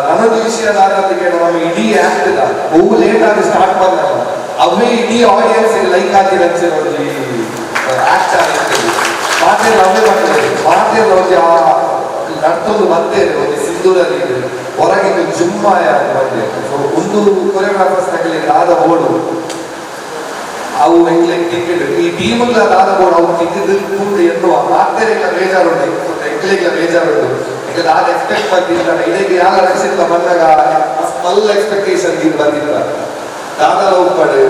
ನನ್ನೊಂದು ವಿಷಯ ದಾದಾದಿಗೆ ನಮ್ಮ ಇಡೀ ಆಕ್ಟ್ ಬಹು ಲೇಟ್ ಆಗಿ ಸ್ಟಾರ್ಟ್ ಬಂದಾಗ ಅವೇ ಇಡೀ ಆಡಿಯನ್ಸ್ ಲೈಕ್ ಆಗಿ ಒಂಜಿ ಆಕ್ಟ್ ಆಗಿರ್ತದೆ. ಮಾತೇ ಅವೇ ಮಾಡ್ತದೆ ಮಾತೇ ಒಂಜಿ ಆ ನರ್ತೊಂದು ಬಂದೇ ಒಂಜಿ ಸಿಂಧೂರಲ್ಲಿ ಹೊರಗೆ ಜುಮ್ಮಾಯ ಬಂದೆ. ಸೊ ಒಂದು ಕೊರಿಯೋಗ್ರಾಫರ್ಸ್ ನಗಲಿ ಆದ ಬೋರ್ಡು ಅವು ಎಂಕ್ಲೆಗ್ ಟಿಕೆಟ್ ಈ ಟೀಮ್ ದಾದ ಬೋರ್ಡ್ ಅವು ಟಿಕೆಟ್ ಕೂಟ ಎನ್ನುವ ಮಾತೇರೆಗ್ಲ ಬೇಜಾರುಂಟು ಎಂಕ್ಲೆಗ್ಲ ಬೇಜಾರುಂಟು. ಯಾಕಂದ್ರೆ ಆದ ಎಕ್ಸ್ಪೆಕ್ಟ್ ಬಂದಿರ್ತಾರೆ ಇದಕ್ಕೆ ಯಾವ ರಕ್ಷಿತ ಬಂದಾಗ ಮಸ್ತ್ ಎಕ್ಸ್ಪೆಕ್ಟೇಷನ್ ಇದು ಬಂದಿಲ್ಲ. ದಾದಾಲ ಉಪ್ಪಡು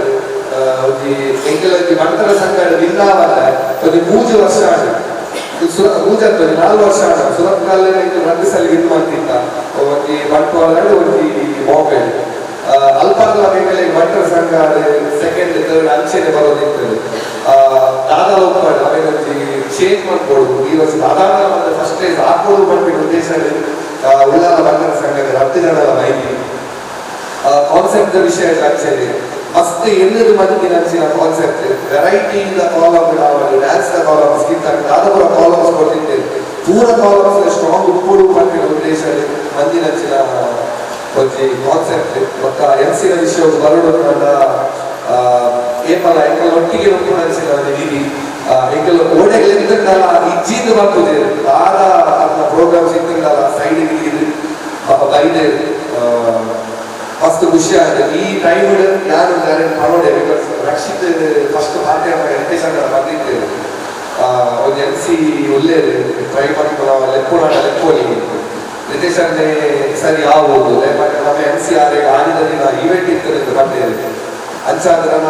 ಒಂಜಿ ಎಂಕೆಲ ಒಂಜಿ ಬಂಟರ ಸಂಘ ವಿಂದಾವಲ್ಲ ಒಂಜಿ ಮೂಜಿ ವರ್ಷ ಆಂಡ್ ಮೂಜತ್ತು ಒಂಜಿ 4 ವರ್ಷ ಆಂಡ ಸುರತ್ಕಲ್ಲೇ ರಡ್ಡು ಸಲ ವಿನ್ ಮಾಡ್ತಿದ್ದ ಒಂಜಿ ಬಂಟ್ವಾಳ ಒಂಜಿ ಬಾಂಬೆ ಅಲ್ಪರ್ಲ ಎಂಕಲೆಗ್ ಬಂಟರ ಸಂಘ ಸೆಕೆಂಡ್ ಥರ್ಡ್ ಅಂಚೆನೆ ಬರೋದಿರ್ತದೆ. ದಾದಾಲ ಉಪ್ಪಡು ಅವೇನೊಂಜಿ ಚೇಂಜ್ ಮಾಡ್ಬೋದು ಈ ವರ್ಷ ದಾದಾಲ ಒಂದು ಫಸ್ಟ್ ಪ್ಲೇಸ್ ಹಾಕೋದು ಬಂದ್ಬಿಟ್ಟು ಉದ್ದೇಶ ಉಳ್ಳಾಲ ಬಂಟರ ಸಂಘದ 10 ಜನರ ಮಾಹಿತಿ ಕಾನ್ಸೆಪ್ಟ್ ವಿಷಯ ಅಂಚೆನೆ ಮಸ್ತ್ ಎಲ್ಲರೂ ಮಂದಿನ ಅಂಚಿನ ಕಾನ್ಸೆಪ್ಟ್ ವೆರೈಟಿ ಇಂದ ಕಾಲಮ್ ಆವಡ್ dance column skit ದಾದಪುರ columns ಕೊಟ್ಟಿದ್ದೇವೆ. ಪೂರ ಕಾಲಮ್ಸ್ ಸ್ಟ್ರಾಂಗ್ ಉಪ್ಪುಡು ಪನ್ಪಿನ ಉದ್ದೇಶ ಮಂದಿನ ಅಂಚಿನ ಒಂಜಿ ಕಾನ್ಸೆಪ್ಟ್. ಬೊಕ್ಕ ಎಂ ಸಿನ ವಿಷಯ ಬರಡು ಪಂಡ ಏಪಲ ಎಂಕಲ್ ಒಟ್ಟಿಗೆ ಉಪ್ಪುನ ಅಂಚಿನ ಒಂಜಿ ನಿಧಿ ಎಂಕಲ್ ಓಡೆಗ್ ಎಂತಂಡಲ ಇಜ್ಜಿಂದು ಬರ್ಪುಜೆರ್ ದಾದ ಅರ್ನ ಪ್ರೋಗ್ರಾಮ್ಸ್ ಇತ್ತಂಡಲ ಸೈಡ್ ಇದು ಬೈದೆ ಮಸ್ತ್ ಖುಷಿ ಆಗಿದೆ. ಈ ಟೈಮ್ ಯಾರು ಪನೋಡೆ because Rakshit first party Ritesh ಅಣ್ಣ ಬಂದಿದ್ದೇವೆ ಒಂದು ಎನ್ ಸಿ ಒಳ್ಳೆ ಟ್ರೈ ಮಾಡ್ಕೊಂಡು ಲೆಪ್ಪೋಣ ಲೆಪ್ಪೋಲಿ ರಿತೇಶ್ ಅಣ್ಣೆ ಸರಿ ಆಗ್ಬೋದು ನಮ್ಮ N C R ಆಡಿದ ದಿನ ಈವೆಂಟ್ ಇತ್ತು ಬಂದೇವೆ. ಅಂಚಾದ ನನ್ನ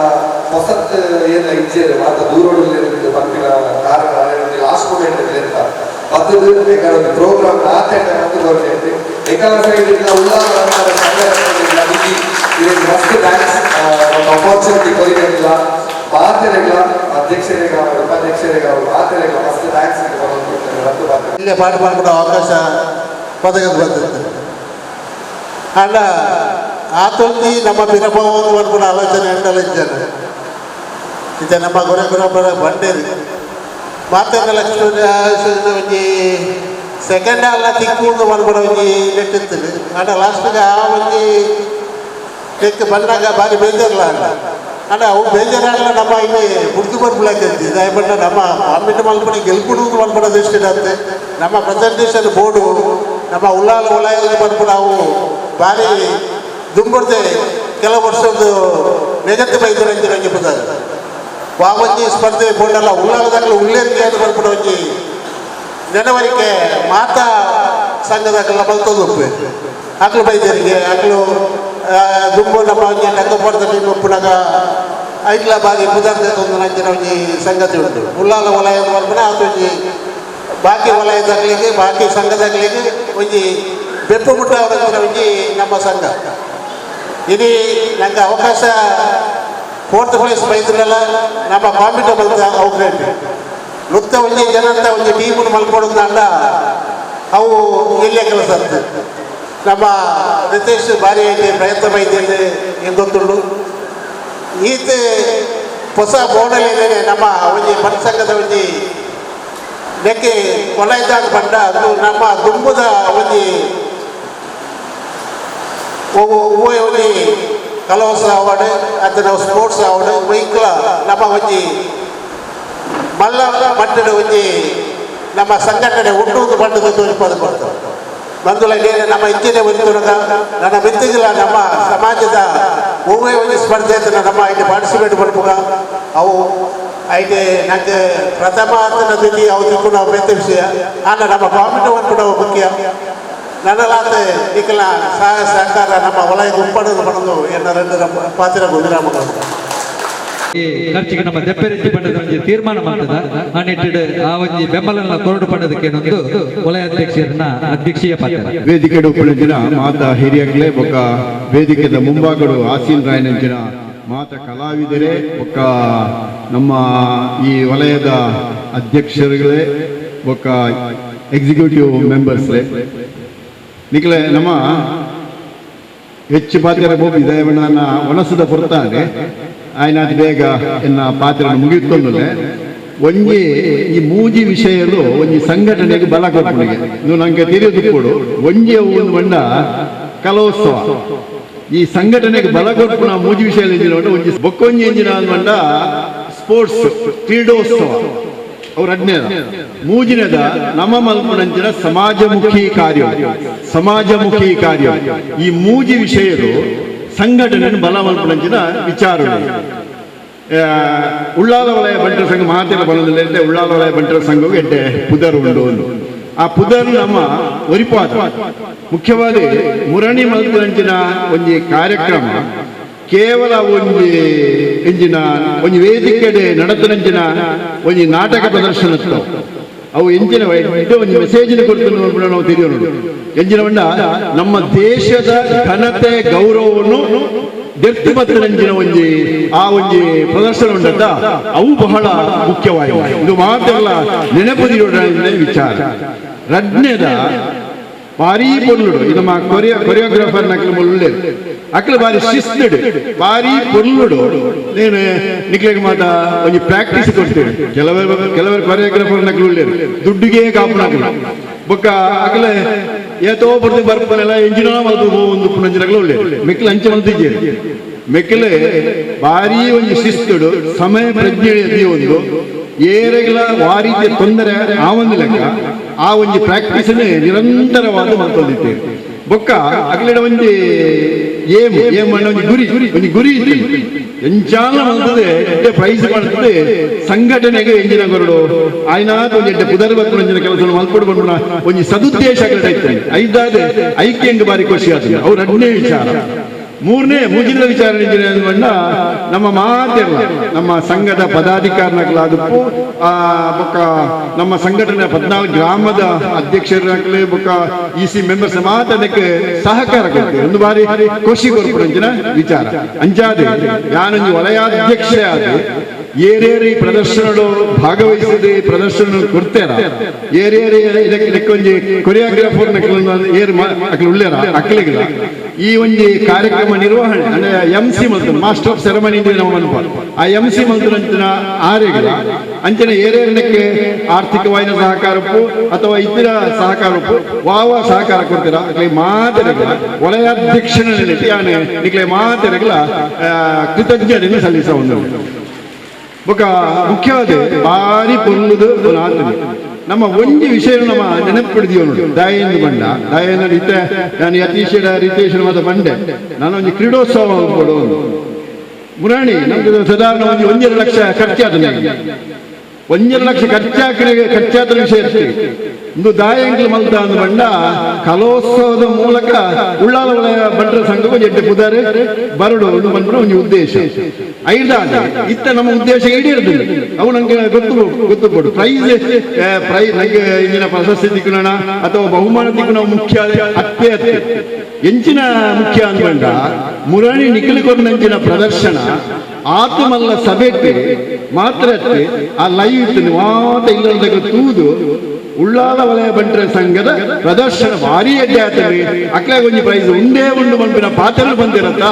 ಹೊಸತ್ ಏನ ಇಜ್ಜೇರು ಮಾತ ದೂರೋಡು ಪನ್ಪಿನ ಕಾರಣ ಲಾಸ್ಟ್ ಮೂಮೆಂಟ್ ಅಂತ ಬತ್ತದು ಬೇಕಾದ್ರೆ ಒಂದು ಪ್ರೋಗ್ರಾಮ್ ಆತೇಟ ಮತ್ತು ಗೌರ್ಮೆಂಟ್ ಏಕಾಲ ಸೈಡ್ ಇಲ್ಲ ಉಳ್ಳಾಲ ಮಸ್ತ್ thanks ಒಂದು ಅಪಾರ್ಚುನಿಟಿ ಕೊರಿಗೆಲ್ಲ ಮಾತೆರೆಗಳ ಅಧ್ಯಕ್ಷರಿಗೆ ಉಪಾಧ್ಯಕ್ಷರಿಗೆ ಮಾತೆರೆಗಳ ಮಸ್ತ್ thanks. ಇಲ್ಲೇ ಪಾಠ ಮಾಡ್ಬಿಡೋ ಅವಕಾಶ ಒದಗದು ಬಂದಿತ್ತು. ಅಂಡ ಆತೊಂದಿ ನಮ್ಮ ಪಿರಭಾವವನ್ನು ಮಾಡ್ಕೊಂಡು ಆಲೋಚನೆ ಅಂಡಲ ಇದ್ದಾನೆ ಇದ್ದ ನಮ್ಮ ಗುರಗುರಪರ ಬಂಡೇರಿ ಮಾತೆಲ್ಲ ಲಕ್ಷ್ಮಣ ಒಂಜಿ ಸೆಕೆಂಡ್ ಅಲ್ಲ ತಿಕ್ಕು ಮಾಡ್ಕೊಡೋ ಒಂಜಿ ನೆಟ್ಟಿತ್ತು. ಅಂಡ ಲಾಸ್ಟ್ಗೆ ಆ ಒಂಜಿ ತೆಕ್ಕು ಬಂದಾಗ ಭಾರಿ ಬೇಜಾರಲ್ಲ ಅಲ್ಲ ಅಂಡ ಅವು ಬೇಜಾರಲ್ಲ ನಮ್ಮ ಇಲ್ಲಿ ಬುಡ್ದು ಬರ್ಬಿಡಾಕೈತಿ. ದಯಪಟ್ಟ ನಮ್ಮ ಕಾಂಪಿಟ್ ಮಲ್ಪಡಿ ಗೆಲ್ಪುಡು ಮಲ್ಪಡೋದು ಇಷ್ಟ ನಮ್ಮ ಪ್ರೆಸೆಂಟೇಷನ್ ಬೋರ್ಡು ನಮ್ಮ ಉಳ್ಳಾಲ ವಲಯದಲ್ಲಿ ಬಂದ್ಬಿಟ್ಟು ನಾವು ಭಾರಿ ದುಂಬುಡ್ದೆ ಕೆಲವು ವರ್ಷದ್ದು ನೆಗತಿ ಬೈದರು ಅಂಚಿನ ಬುದಾರ ವಾವಂಜಿ ಸ್ಪರ್ಧೆ ಬೋರ್ಡೆಲ್ಲ ಉಳ್ಳಾಲದಾಗಲೂ ಉಳ್ಳೇರಿಗೆ ಅಂತ ಬರ್ಬಿಟ್ಟು ಒಂಜಿ ನೆನವರಿಕೆ ಮಾತಾ ಸಂಘದಾಗಲ್ಲ ಬಲ್ತೊಂದು ಅಕ್ಲು ಬೈದರಿಗೆ ಅಕ್ಲು ದುಂಬು ನಮ್ಮ ಒಂಜಿ ಟಂಗಪಡ್ದ ಟೀಮ್ ಉಪ್ಪುನಾಗ ಐಟ್ಲ ಬಾರಿ ಬುದಾರ್ದ ನಂಚಿನ ಒಂಜಿ ಸಂಗತಿ ಉಂಟು. ಉಳ್ಳಾಲ ವಲಯದ ಬರ್ಪುನ ಆತೊಂಜಿ ಬಾಕಿ ವಲಯದಾಗಲಿಗೆ ಬಾಕಿ ಸಂಘದಾಗಲಿಗೆ ಒಂಜಿ ಬೆಪ್ಪು ಮುಟ್ಟ ಒಂಜಿ ನಮ್ಮ ಸಂಘ ಇದು ನಂಗೆ ಅವಕಾಶ ಫೋರ್ತ್ ಪ್ಲೇಸ್ ಬೈದ್ರಲ್ಲ ನಮ್ಮ ಕಾಂಪಿಟ ಬಲ್ತ ಅವು ಗ್ರೇಟ್ ನೃತ್ಯ ಒಂಜಿ ಜನಂತ ಒಂಜಿ ಟೀಮನ್ನು ಮಲ್ಕೊಡೋದು ಅವು ಎಲ್ಲೇ ಕೆಲಸ ಆಗ್ತದೆ. ನಮ್ಮ ರಿತೇಶ್ ಭಾರಿ ಐತೆ ಪ್ರಯತ್ನ ಬೈದೇನೆ ಏನು ಗೊತ್ತುಂಡು ಈತ ಹೊಸ ಬೋರ್ಡಲ್ಲಿ ನಮ್ಮ ಒಂಜಿ ಸಂಘದ ಒಂಜಿ ನೆಕ್ಕೆ ಕೊಲೈದಾಗ ಬಂಡ ಅದು ನಮ್ಮ ದುಂಬುದ ಒಂಜಿ ಒಂಜಿ ಕಲೋತ್ಸವ ಅವಾರ್ಡ್ ಅಥವಾ ನಾವು ಸ್ಪೋರ್ಟ್ಸ್ ಅವಾರ್ಡ್ ವೈಕ್ಲ ನಮ್ಮ ಒಂಜಿ ಮಲ್ಲ ಮಟ್ಟದ ಒಂಜಿ ನಮ್ಮ ಸಂಘಟನೆ ಉಂಟು ಬಣ್ಣದ ತೋರಿಪದು ಬರ್ತದೆ. ಬಂಧುಲ ನಮ್ಮ ಇಂಚಿನ ಒಂದು ನನ್ನ ಮಿತ್ತಿಗಿಲ್ಲ ನಮ್ಮ ಸಮಾಜದ ಒವ್ವೇ ಒಂದು ಸ್ಪರ್ಧೆ ಅಂತ ನಮ್ಮ ಇಲ್ಲಿ ಪಾರ್ಟಿಸಿಪೇಟ್ ಮಾಡ್ಬೋಗ ಅವು ಐತೆ ನಂಗೆ ಪ್ರಥಮ ಅಂತ ದ್ವಿತೀಯ ಅವು ತಿಳ್ಕೊಂಡು ನಾವು ಬೇತೆ ವಿಷಯ ಆಗ ನಮ್ಮ ಕಾಮಿಟಿ ಕೂಡ ಮುಖ್ಯ. ನನ್ನಲಾತೆ ನಿಖಲ ಸಹಾಯ ಸಹಕಾರ ನಮ್ಮ ವಲಯದ ಉಪ್ಪಡದು ಪಡೆದು ಎನ್ನ రెండు ಪಾತ್ರ ವಿರಾಮ. ಈ ಖರ್ಚಿಗೆ ನಮ್ಮ ದೆಪ್ಪೆರೆಜ್ಜಿ ಪಂಡದ ಒಂಜಿ ತೀರ್ಮಾನ ಮಾಡ್ತದ ಆ ನಿಟ್ಟಿಡ್ ಆ ಒಂಜಿ ಬೆಂಬಲನ ಕೊರಡು ಪಂಡದಕ್ಕೇನೊಂದು ವಲಯ ಅಧ್ಯಕ್ಷರನ್ನ ಅಧ್ಯಕ್ಷೀಯ ಪಾತ್ರ. ವೇದಿಕೆ ಉಪ್ಪುನಂಚಿನ ಮಾತ ಹಿರಿಯಕ್ಲೆ ಬೊಕ್ಕ ವೇದಿಕೆದ ಮುಂಭಾಗಡು ಆಸೀನ್ ರಾಯನಂಚಿನ ಮಾತ ಕಲಾವಿದರೆ ಬೊಕ್ಕ ನಮ್ಮ ಈ ವಲಯದ ಅಧ್ಯಕ್ಷರುಗಳೇ ಬೊಕ್ಕ ಎಕ್ಸಿಕ್ಯೂಟಿವ್ ಮೆಂಬರ್ಸ್ಲೇ ನಿಕ್ಲೆ ನಮ್ಮ ಹೆಚ್ಚು ಪಾತ್ರ ಬೋಪಿ ದಯವಣ್ಣ ಒಣಸದ ಹೊರತಾನೆ ಆಯ್ನಾದ ಬೇಗ ಎನ್ನ ಪಾತ್ರ ಮುಗಿಯುತ್ತೊಂದಲೆ ಒಂಜಿ ಈ ಮೂಜಿ ವಿಷಯಲು ಒಂಜಿ ಸಂಘಟನೆಗೆ ಬಲ ಕೊಪ್ಪಣಿಗೆ ಇದು ನಂಗೆ ತಿಳಿಯೋದು ಕೊಡು. ಒಂಜಿ ಒಂದು ಬಂಡ ಕಲೋತ್ಸವ ಈ ಸಂಘಟನೆಗೆ ಬಲ ಕೊಪ್ಪುನ ಮೂಜಿ ವಿಷಯ ಎಂಜಿನ ಒಂಜಿ ಬೊಕ್ಕೊಂಜಿ ಎಂಜಿನ ಬಂಡ ಸ್ಪೋರ್ಟ್ಸ್ ಕ್ರೀಡೋತ್ಸವ ಅವ್ರ ಅಜ್ಞೇದ ಮೂಜಿನದ ನಮ್ಮ ಮಲ್ಪುನಂಚಿನ ಸಮಾಜಮುಖಿ ಕಾರ್ಯ ಸಮಾಜಮುಖಿ ಕಾರ್ಯ ಈ ಮೂಜಿ ವಿಷಯದು ಸಂಘಟನೆ ಬಲ ಮಲ್ಪುನಂಚಿನ ವಿಚಾರ. ಉಳ್ಳಾಲ ವಲಯ ಬಂಟರ ಸಂಘ ಮಾತೆಲ್ಲ ಬಲದಲ್ಲಿ ಉಳ್ಳಾಲ ವಲಯ ಬಂಟರ ಸಂಘವು ಎಡ್ಡೆ ಪುದರ್ ಉಂಡು ಒಂದು ಆ ಪುದರ್ ನಮ್ಮ ಒರಿಪಾದ ಮುಖ್ಯವಾದ ಮುರಣಿ ಮಲ್ಪುನಂಚಿನ ಒಂಜಿ ಕಾರ್ಯಕ್ರಮ ಕೇವಲ ಒಂಜಿ ಎಂಜಿನ ಒಂಜಿ ವೇದಿಕೆಡೆ ನಡತನಂಚಿನ ಒಂಜಿ ನಾಟಕ ಪ್ರದರ್ಶನ ಅವು ಎಂಜಿನ ಒಂಜಿ ಮೆಸೇಜ್ ಕೊಡ್ತು ನಾವು ತಿಳಿಯೋಣ. ಎಂಜಿನ ಬಂಡ ನಮ್ಮ ದೇಶದ ಘನತೆ ಗೌರವವನ್ನು ದೆರ್ತಿ ಬತ್ತನಂಚಿನ ಒಂಜಿ ಆ ಒಂಜಿ ಪ್ರದರ್ಶನ ಉಂಟದ ಅವು ಬಹಳ ಮುಖ್ಯವಾಗಿದೆ. ಇದು ಮಾತೆಲ್ಲ ನೆನಪು ವಿಚಾರ. ರಡ್ನೇದ ಭಾರಿ ಪೊರ್ಲುಡು ಇದು ನಮ್ಮ ಕೊರಿಯೋಗ್ರಾಫರ್ ನಕಲು ಮುಳ್ಳೆ ಅಕ್ಲು ಬಾರಿ ಶಿಸ್ತುಡು ಭಾರಿ ಪೊರ್ಲುಡು ನೇನು ನಿಕ್ಲೆಗ್ ಮಾತ ಒಂಜಿ ಪ್ರಾಕ್ಟೀಸ್ ಕೊಡ್ತೇವೆ. ಕೆಲವರು ಕೆಲವರು ಕೊರಿಯೋಗ್ರಾಫರ್ ನಕಲು ಉಳ್ಳೇರು ದುಡ್ಡಿಗೆ ಕಾಪುನಕಲು ಬೊಕ್ಕ ಅಕ್ಲೆ ಏತೋ ಬರ್ದು ಬರ್ಪನೆಲ್ಲ ಎಂಜಿನ ಮಲ್ತು ಒಂದು ಪುನಂಜಿನಕಲು ಉಳ್ಳೇರು ಮೆಕ್ಲು ಅಂಚೆ ಮಲ್ತಿದ್ದೇರು ಮೆಕ್ಲೆ ಭಾರಿ ಒಂಜಿ ಶಿಸ್ತುಡು ಸಮಯ ಪ್ರಜ್ಞೆ ಒಂದು ಏರೆಗಳ ಆ ರೀತಿಯ ತೊಂದರೆ ಆ ಒಂದು ಲೆಕ್ಕ ಆ ಒಂಜಿ ಪ್ರಾಕ್ಟೀಸ್ ನಿರಂತರವಾದ ಮಲ್ತೊಂದಿದ್ದೇವೆ. ಬೊಕ್ಕ ಅಗಲಿಡ ಒಂಜಿ ಏಮ್ ಏಮ್ ಅಣ್ಣ ಒಂಜಿ ಗುರಿ ಒಂಜಿ ಗುರಿ ಎಂಚಾಲ ಮಲ್ತದೆ ಎಡ್ಡೆ ಪ್ರೈಸ್ ಮಾಡ್ತದೆ ಸಂಘಟನೆಗೆ ಎಂಜಿನ ಕೊರಡು ಆಯ್ನಾದ ಒಂಜಿ ಎಡ್ಡೆ ಪುದರ್ ಬರ್ತದೆ ಒಂಜಿನ ಕೆಲಸ ಮಲ್ಪಡು ಬಂಡ ಒಂಜಿ ಸದುದ್ದೇಶ ಅಗಲಿಡ ಇತ್ತು ಐದಾದ ಐಕ್ಯಂಗ್ ಬಾರಿ ಖುಷಿ ಆಗ್ತದೆ ಅವ್ರ ಎರಡನೇ ವಿಚಾರ. ಮೂರನೇ ಮೂಜಿನ ವಿಚಾರ ಬಣ್ಣ ನಮ್ಮ ಮಾತೆಲ್ಲ ನಮ್ಮ ಸಂಘದ ಪದಾಧಿಕಾರಿಗಳಾದಪ್ಪು ಆ ಬೊಕ್ಕ ನಮ್ಮ ಸಂಘಟನೆ 14 ಗ್ರಾಮದ ಅಧ್ಯಕ್ಷರಾಗಲಿ ಬೊಕ್ಕ E C members ಮಾತದಕ್ಕೆ ಸಹಕಾರ ಕೊಡ್ತೇವೆ. ಒಂದು ಬಾರಿ ಖುಷಿ ಕೊರ್ಪುನಂಚಿನ ವಿಚಾರ ಅಂಚಾದೆ ಯಾನೊಂಜಿ ವಲಯಾಧ್ಯಕ್ಷ ಆದ ಏರೇರಿ ಪ್ರದರ್ಶನಗಳು ಭಾಗವಹಿಸದೆ ಪ್ರದರ್ಶನ ಕೊಡ್ತೇರ ಏರೇರಿ ಇದಕ್ಕೆ ಒಂಜಿ ಕೊರಿಯೋಗ್ರಾಫರ್ ಏರ್ ಅಕ್ಲು ಉಳ್ಳೇರ ಅಕ್ಲಿಗಿಲ್ಲ ಈ ಒಂಜಿ ಕಾರ್ಯಕ್ರಮ ನಿರ್ವಹಣೆ ಅಂದ್ರೆ ಎಂ ಸಿ ಮಲ್ತನ master of ceremony ನಾವು ಮಲ್ಪ ಆ ಎಂ ಸಿ ಮಲ್ತನಂಚಿನ ಆರೆಗಿಲ್ಲ ಅಂಚನೆ ಏರೇರನಕ್ಕೆ ಆರ್ಥಿಕವಾದ ಸಹಕಾರಕ್ಕೂ ಅಥವಾ ಇತರ ಸಹಕಾರಕ್ಕೂ ವಾವ ಸಹಕಾರ ಕೊಡ್ತೀರ ಅಕ್ಲೆ ಮಾತೆರೆಗಳ ವಲಯಾಧ್ಯಕ್ಷನ ಯಾನೆ ನಿಕ್ಲೆ ಮಾತೆರೆಗಳ ಕೃತಜ್ಞತೆಯನ್ನು ಸಲ್ಲಿಸ ಒಂದು ಬೊಕ ಮುಖ್ಯವಾದ ಭಾರಿ ಪೊರ್ಲುದು ನಮ್ಮ ಒಂಜಿ ವಿಷಯ ನಮ್ಮ ನೆನಪಿಡಿದೀವ ನೋಡಿ ದಯೆಂದು ಬಂಡ ದಯೆಂದು ಇತ್ತೆ ನಾನು ಯತೀಶರ ರಿತೇಶರ ಮಾತ ಬಂಡೆ ನಾನು ಒಂಜಿ ಕ್ರೀಡೋತ್ಸವ ಕೊಡು ಮುರಾಣಿ ನಮ್ಗೆ ಸಾಧಾರಣ ಒಂಜಿ 1.5 ಲಕ್ಷ ಖರ್ಚಾದ 1.5 ಲಕ್ಷ ಖರ್ಚಾದ ವಿಷಯ ಇರ್ತೀವಿ. ಒಂದು ದಾಯಂಕ್ಲು ಮಲ್ತ ಅಂದು ಬಂಡ ಕಲೋತ್ಸವದ ಮೂಲಕ ಉಳ್ಳಾಲ ವಲಯ ಬಂಟರ ಸಂಘ ಎಡ್ಡೆ ಪುದಾರೆ ಬರಡು ಒಂದು ಬಂದ್ಬಿಡ ಒಂದು ಉದ್ದೇಶ ಐದಾದ ಇತ್ತ ನಮ್ಮ ಉದ್ದೇಶ ಈಡೇರುದಿಲ್ಲ. ಅವು ನಂಗೆ ಗೊತ್ತು ಗೊತ್ತು ಕೊಡು ಪ್ರೈಸ್ ಪ್ರೈಸ್ ನಂಗೆ ಇಂದಿನ ಪ್ರಶಸ್ತಿ ತಿಕ್ಕುಣ ಅಥವಾ ಬಹುಮಾನ ತಿಕ್ಕುಣ ಮುಖ್ಯ ಅತ್ತೆ ಅತ್ತೆ ಎಂಚಿನ ಮುಖ್ಯ ಅಂದ್ಬಂಡ ಮುರಾಣಿ ನಿಖಿಲಕೊಂಡಂಚಿನ ಪ್ರದರ್ಶನ ಆತ್ಮಲ್ಲ ಸಭೆಗೆ ಮಾತ್ರ ಆ ಲೈವ್ ಇತ್ತು ಮಾತ ಇಲ್ಲದ ತೂದು ಉಳ್ಳಾಲ ವಲಯ ಬಂಟರ ಸಂಘದ ಪ್ರದರ್ಶನ ಭಾರಿ ಎಡ್ಡೆ ಆಗ್ತದೆ. ಅಕ್ಲೆ ಒಂಜಿ ಪ್ರೈಸ್ ಉಂಡೇ ಉಂಡು ಬಂಪಿನ ಪಾತ್ರ ಬಂದಿರತ್ತ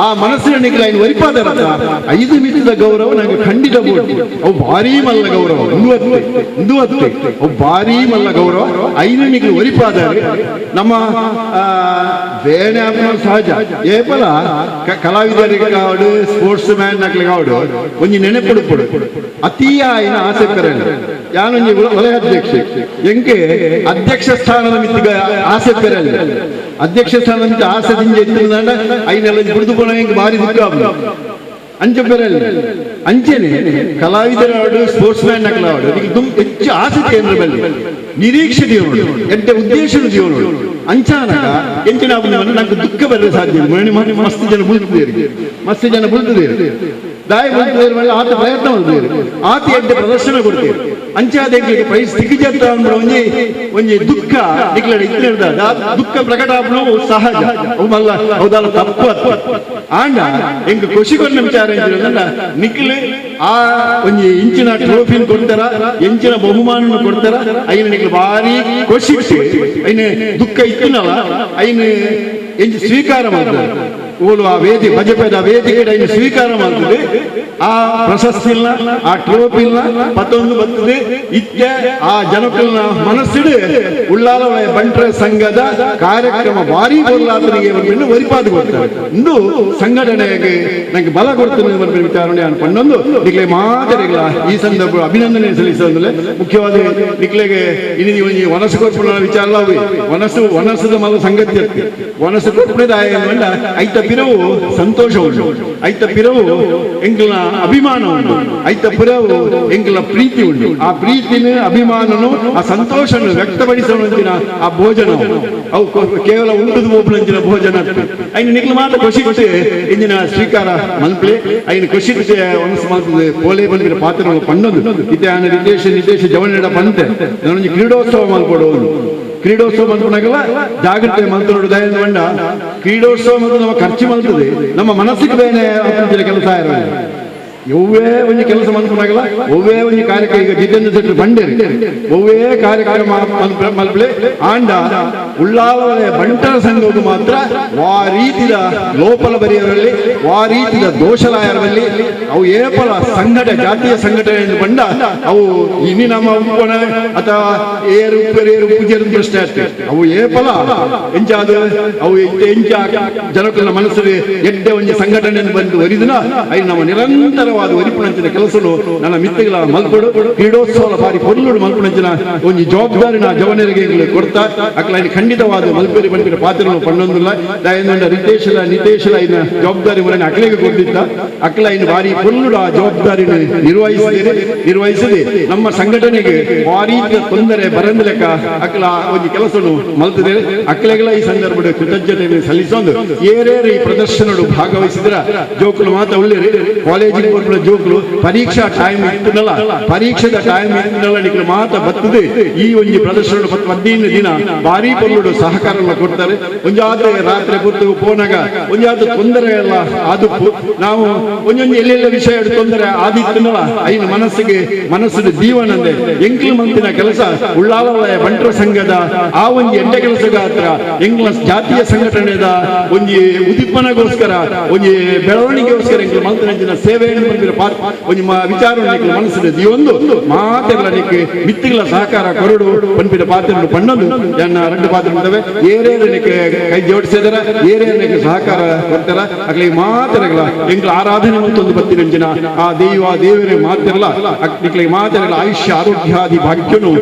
ಆ ಮನಸ್ಸಿನ ನಿಖಿಲ ಇನ್ನು ಒರಿಪಾದಿರತ್ತ 5 ಮಿತಿದ ಗೌರವ ನಂಗೆ ಖಂಡಿತ ಬೋಡು. ಅವು ಭಾರಿ ಮಲ್ಲ ಗೌರವ ಒಂದು ಅತ್ತೆ ಅವು ಭಾರಿ ಮಲ್ಲ ಗೌರವ 5 ನಿಖಿಲು ಒರಿಪಾದರೆ ನಮ್ಮ ಬೇಣೆ ಸಹಜ ಏಪಲ ಕಲಾವಿದರಿಗೆ ಕಾವಡು ಸ್ಪೋರ್ಟ್ಸ್ ಮ್ಯಾನ್ ನಕ್ಲಿಗೆ ಕಾವಡು ಒಂಜಿ ನೆನಪುಡುಪುಡು ಅತೀಯ ಆಯ್ನ ಆಸೆ ಪೆರಲ್ಲ ಯಾನೊಂಜಿ ವಲಯಾಧ್ಯಕ್ಷ ಎಂಕೆ ಅಧ್ಯಕ್ಷ ಸ್ಥಾನದ ಮಿತ್ತಿಗ ಆಸೆ ಪೆರಲ್ಲ ಅಧ್ಯಕ್ಷ ಸ್ಥಾನದ ಮಿತ್ತ ಆಸೆ ದಿಂಜೆ ಐನೆಲ್ಲ ಬಿಡುದು ಪೋಣ ಎಂಕ್ ಭಾರಿ ದುಃಖ ಅಂಚೆ ಪೆರಲ್ಲ ಅಂಚೆನೆ ಕಲಾವಿದರಾಡು ಸ್ಪೋರ್ಟ್ಸ್ ಮ್ಯಾನ್ ನಕಲಾವಡು ಹೆಚ್ಚು ಆಸೆ ಕೇಂದ್ರ ಬಲ್ಲಿ ನಿರೀಕ್ಷೆ ದೇವನು ಎಡ್ಡೆ ಉದ್ದೇಶ ದೇವನು ಅಂಚಾನಕ ಎಂಚಿನ ನಂಗೆ ದುಃಖ ಬರಲು ಸಾಧ್ಯ ಮಸ್ತ್ ಜನ ಬುಲ್ತದೇರಿ ಮಸ್ತ್ ಜನ ಬುಲ್ತದೇರಿ ದಾಯ ಬುಲ್ತದೇರಿ ಮೇಲೆ ಆತ ಪ್ರಯತ್ನ ಮಾಡ್ತೀರಿ ಆತ ಎಡ್ಡೆ ಪ್ರದರ್ಶನ ಕೊಡ್ತೀರಿ ಅಂಚಾದ ಎಂಕ್ಲಿಗೆ ಪ್ರೈಸ್ ಸಿಕ್ಕಿಜತ್ತ ಅಂದ್ರೆ ಒಂಜಿ ಒಂಜಿ ದುಃಖ ನಿಕ್ಲಡೆ ಇತ್ತಿರ್ದ ದುಃಖ ಪ್ರಕಟ ಆಪುನವು ಸಹಜ ಅವು ಮಲ್ಲ ಹೌದಲ್ಲ ತಪ್ಪು ಆಂಡ ಎಂಕ್ ಖುಷಿ ಕೊನ್ನ ವಿಚಾರ ಎಂಚಿನ ನಿಕ್ಲು ಆ ಒಂಜಿ ಇಂಚಿನ ಟ್ರೋಫಿನ ಕೊಡ್ತಾರ ಎಂಚಿನ ಬಹುಮಾನ ಕೊಡ್ತಾರ ಐನ ನಿಕ್ಲು ಭಾರಿ ಖುಷಿ ಐನ ದುಃಖ ಇತ್ತಿನಲ್ಲ ಐನ ಎಂಚಿ ಸ್ವೀಕಾರ ಮಾಡ್ತಾರೆ ಓಲು ಆ ವೇದಿ ಬಜಪೆದ ವೇದಿಕೆ ಐನ ಸ್ವೀಕಾರ ಮಾಡ್ತದೆ ಆ ಪ್ರಶಸ್ತಿ ಇಲ್ಲ ಆ ಟ್ರೋಫಿ ಇಲ್ಲ ಪತ್ತೊಂದು ಬರ್ತದೆ ಇತ್ತೆ ಆ ಜನಕಲ್ನ ಮನಸ್ಸಿಡು ಉಳ್ಳಾಲ ಬಂಟ್ರ ಸಂಘದ ಕಾರ್ಯಕ್ರಮ ಭಾರಿ ಬೊಲ್ಲಾತನಿಗೆ ವರಿಪಾದು ಕೊಡ್ತಾರೆ ಇಂದು ಸಂಘಟನೆಗೆ ನಂಗೆ ಬಲ ಕೊಡ್ತೇನೆ ವಿಚಾರಣೆ ನಾನು ಪಣ್ಣೊಂದು ನಿಕ್ಲೆ ಮಾತರಿಗಳ ಈ ಸಂದರ್ಭ ಅಭಿನಂದನೆ ಸಲ್ಲಿಸೋದ್ರೆ ಮುಖ್ಯವಾದ ನಿಕ್ಲೆಗೆ ಇನಿ ಒಂಜಿ ವನಸು ಕೊರ್ಪುನ ವಿಚಾರ ವನಸು ವನಸದ ಮಲ ಸಂಗತಿ ವನಸು ಕೊರ್ಪುಣದಾಯ ಐತ ಪಿರವು ಸಂತೋಷ ಉಂಟು ಐತ ಪಿರವು ಎಂಕ್ಲ ಅಭಿಮಾನ ಉಂಟು ಐತ ಪಿರವು ಎಂಕ್ಲ ಪ್ರೀತಿ ಉಂಟು ಆ ಪ್ರೀತಿನ ಅಭಿಮಾನನು ಆ ಸಂತೋಷನು ವ್ಯಕ್ತಪಡಿಸೋಣ ಆ ಭೋಜನ ಅವು ಕೇವಲ ಉಂಟುದು ಹೋಗ್ಲಂಚಿನ ಭೋಜನ ಐನ ನಿಕ್ಲು ಮಾತ್ರ ಖುಷಿ ಖುಷಿ ಇಂಜಿನ ಸ್ವೀಕಾರ ಮನ್ಪ್ಲೆ ಐನ ಖುಷಿ ಖುಷಿ ಮನಸ್ಸು ಮಾಡ್ತದೆ ಪೋಲೆ ಬಂದಿರೋ ಪಾತ್ರ ಪಣ್ಣೊಂದು ಇತ್ತೆ ಆನ ನಿತೇಶ್ ನಿತೇಶ್ ಜವನಿಡ ಪಂತೆ ನಾನೊಂದು ಕ್ರೀಡೋತ್ಸವ ಮಲ್ಕೊಡೋದು ಕ್ರೀಡೋತ್ಸವ ಮಲ್ಪನಾಗಲ್ಲ ಜಾಗ್ರತೆ ಮಂತ್ರೋಡು ದಯದ ಬಂಡ ಕ್ರೀಡೋತ್ಸವ ಮತ್ತು ನಮ್ಮ ಖರ್ಚು ಮಾಡ್ತದೆ ನಮ್ಮ ಮನಸ್ಸಿಗೆ ಬೇನೆ ಕೆಲಸ ಇರೋದು ಒವ್ವೇ ಒಂದು ಕೆಲಸ ಮಲ್ಪನಾಗಲ್ಲ ಒವ್ವೇ ಒಂದು ಕಾರ್ಯಕ್ರಮ ಈಗ ಜಿತೇಂದ್ರ ಶೆಟ್ಟರು ಬಂಡೇರಿ ಒವ್ವೇ ಕಾರ್ಯಕ್ರಮ ಮಲ್ಪಲೆ ಆಂಡ ಉಳ್ಳಾಲವಳೆ ಬಂಟರ ಸಂಘವು ಮಾತ್ರ ವಾ ರೀತಿಯ ಲೋಪಲ ಬರೆಯವರಲ್ಲಿ ವಾ ರೀತಿಯ ದೋಷಲಾಯರಲ್ಲಿ ಅವು ಏಪಲ ಸಂಘಟನೆ ಜಾತಿಯ ಸಂಘಟನೆ ಎಂದು ಬಂಡ ಅವು ಇನಿ ನಮ್ಮ ಉಪ್ಪಣ ಅಥವಾ ಏರು ಉಪ್ಪೇರು ಪೂಜೆರು ಪ್ರಶ್ನೆ ಅಷ್ಟೇ ಅವು ಏಪಲ ಎಂಚಾದ ಅವು ಎಂಚ ಜನಕನ ಮನಸ್ಸಲ್ಲಿ ಎಡ್ಡೆ ಒಂದು ಸಂಘಟನೆ ಬಂದು ಒರಿದಿನ ಅವು ನಮ್ಮ ನಿರಂತರವಾದ ಒರಿಪುಣಂಚಿನ ಕೆಲಸನು ನನ್ನ ಮಿತ್ತಿಗಳ ಮಲ್ಪಡು ಕ್ರೀಡೋತ್ಸವ ಬಾರಿ ಪೊರ್ಲುಡು ಮಲ್ಪುಣಂಚಿನ ಒಂದು ಜವಾಬ್ದಾರಿನ ಜವನರಿಗೆ ಕೊಡ್ತಾ ಅಕ್ಲ ಖಂಡಿತವಾದ ಮಲ್ಪೇರಿ ಬಂದಿರೋ ಪಾತ್ರನು ಪಣ್ಣೊಂದಿಲ್ಲ ದಯನೊಂಡ ರಿತೇಶಲ ನಿತೇಶಲ ಇನ್ನ ಜವಾಬ್ದಾರಿ ಮುರನೆ ಅಕ್ಲೆಗೆ ಕೊಟ್ಟಿದ್ದ ಅಕ್ಲ ಇನ್ನು ಭಾರಿ ಪೊರ್ಲುಡು ಆ ಜವಾಬ್ದಾರಿನ ನಿರ್ವಹಿಸಿದೆ ನಮ್ಮ ಸಂಘಟನೆಗೆ ಭಾರಿ ತೊಂದರೆ ಬರಂದ ಲೆಕ್ಕ ಅಕ್ಲ ಒಂದು ಕೆಲಸನು ಮಲ್ತದೆ ಅಕ್ಲೆಗಳ ಈ ಸಂದರ್ಭದ ಕೃತಜ್ಞತೆ ಸಲ್ಲಿಸೊಂದು ಏರೇರು ಈ ಪ್ರದರ್ಶನಡು ಭಾಗವಹಿಸಿದ್ರ ಜೋಕುಲು ಮಾತ ಉಳ್ಳೇರಿ ಕಾಲೇಜಿಗೆ ಬರ್ಬ ಜೋಕುಲು ಪರೀಕ್ಷಾ ಟೈಮ್ ಇತ್ತನಲ್ಲ ಪರೀಕ್ಷೆದ ಟೈಮ್ ಇತ್ತನಲ್ಲ ನಿಕ್ಲು ಮಾತ ಬರ್ತದೆ ಈ ಒಂದು ಪ್ರದರ್ಶನ 15 ದಿನ ಭಾರಿ ಪೊರ್ಲುಡು ಸಹಕಾರ ಕೊಡ್ತಾರೆ ಒಂಜಾದ್ರೆ ರಾತ್ರಿ ಪೂರ್ತಿ ಪೋನಾಗ ಒಂಜಾದ ತೊಂದರೆ ಎಲ್ಲ ಆದುಪ್ಪು ನಾವು ಒಂದೊಂದು ಎಲ್ಲೆಲ್ಲ ವಿಷಯ ತೊಂದರೆ ಆದಿತ್ತನಲ್ಲ ಐನ ಮನಸ್ಸಿಗೆ ಮನಸ್ಸಿನ ಜೀವನಂದೆ ಎಂಕ್ಲು ಮಂತಿನ ಕೆಲಸ ಉಳ್ಳಾಲವಲಯ ಬಂಟರ ಸಂಘದ ಆ ಒಂದು ಎಡ್ಡೆ ಕೆಲಸಗಾತ್ರ ಎಂಗ್ಲ ಜಾತಿಯ ಸಂಘಟನೆದ ಒಂಜಿ ಉದ್ದೀಪನಗೋಸ್ಕರ ಒಂಜಿ ಬೆಳವಣಿಗೆಗೋಸ್ಕರ ಎಂಕ್ಲು ಮಂತಿನ ಸೇವೆಯನ್ನು ಬಂದಿರೋ ಒಂಜಿ ವಿಚಾರ ಮನಸ್ಸಿನ ಜೀವೊಂದು ಮಾತೆಲ್ಲ ನಿಕ್ಕೆ ಮಿತ್ತಿಗಳ ಸಹಕಾರ ಕೊರಡು ಪನ್ಪಿನ ಪಾತ್ರ ಪಣ್ಣೊಂದು ಎನ್ನ రెండు ಪಾತ್ರ ಉಂಟವೆ ಏರೇರನಿಗೆ ಕೈ ಜೋಡಿಸಿದರ ಏರೇರನಿಗೆ ಸಹಕಾರ ಕೊಡ್ತಾರ ಅಗ್ಲಿ ಮಾತೆರಗಳ ಎಂಕ್ಲ ಆರಾಧನೆ ಮತ್ತೊಂದು ಬತ್ತಿನಂಚಿನ ಆ ದೈವ ದೇವರೇ ಮಾತಿರಲ್ಲ ನಿಕ್ಲಿಗೆ ಮಾತೆರಗಳ ಆಯುಷ್ಯ ಆರೋಗ್ಯಾದಿ ಭಾಗ್ಯನು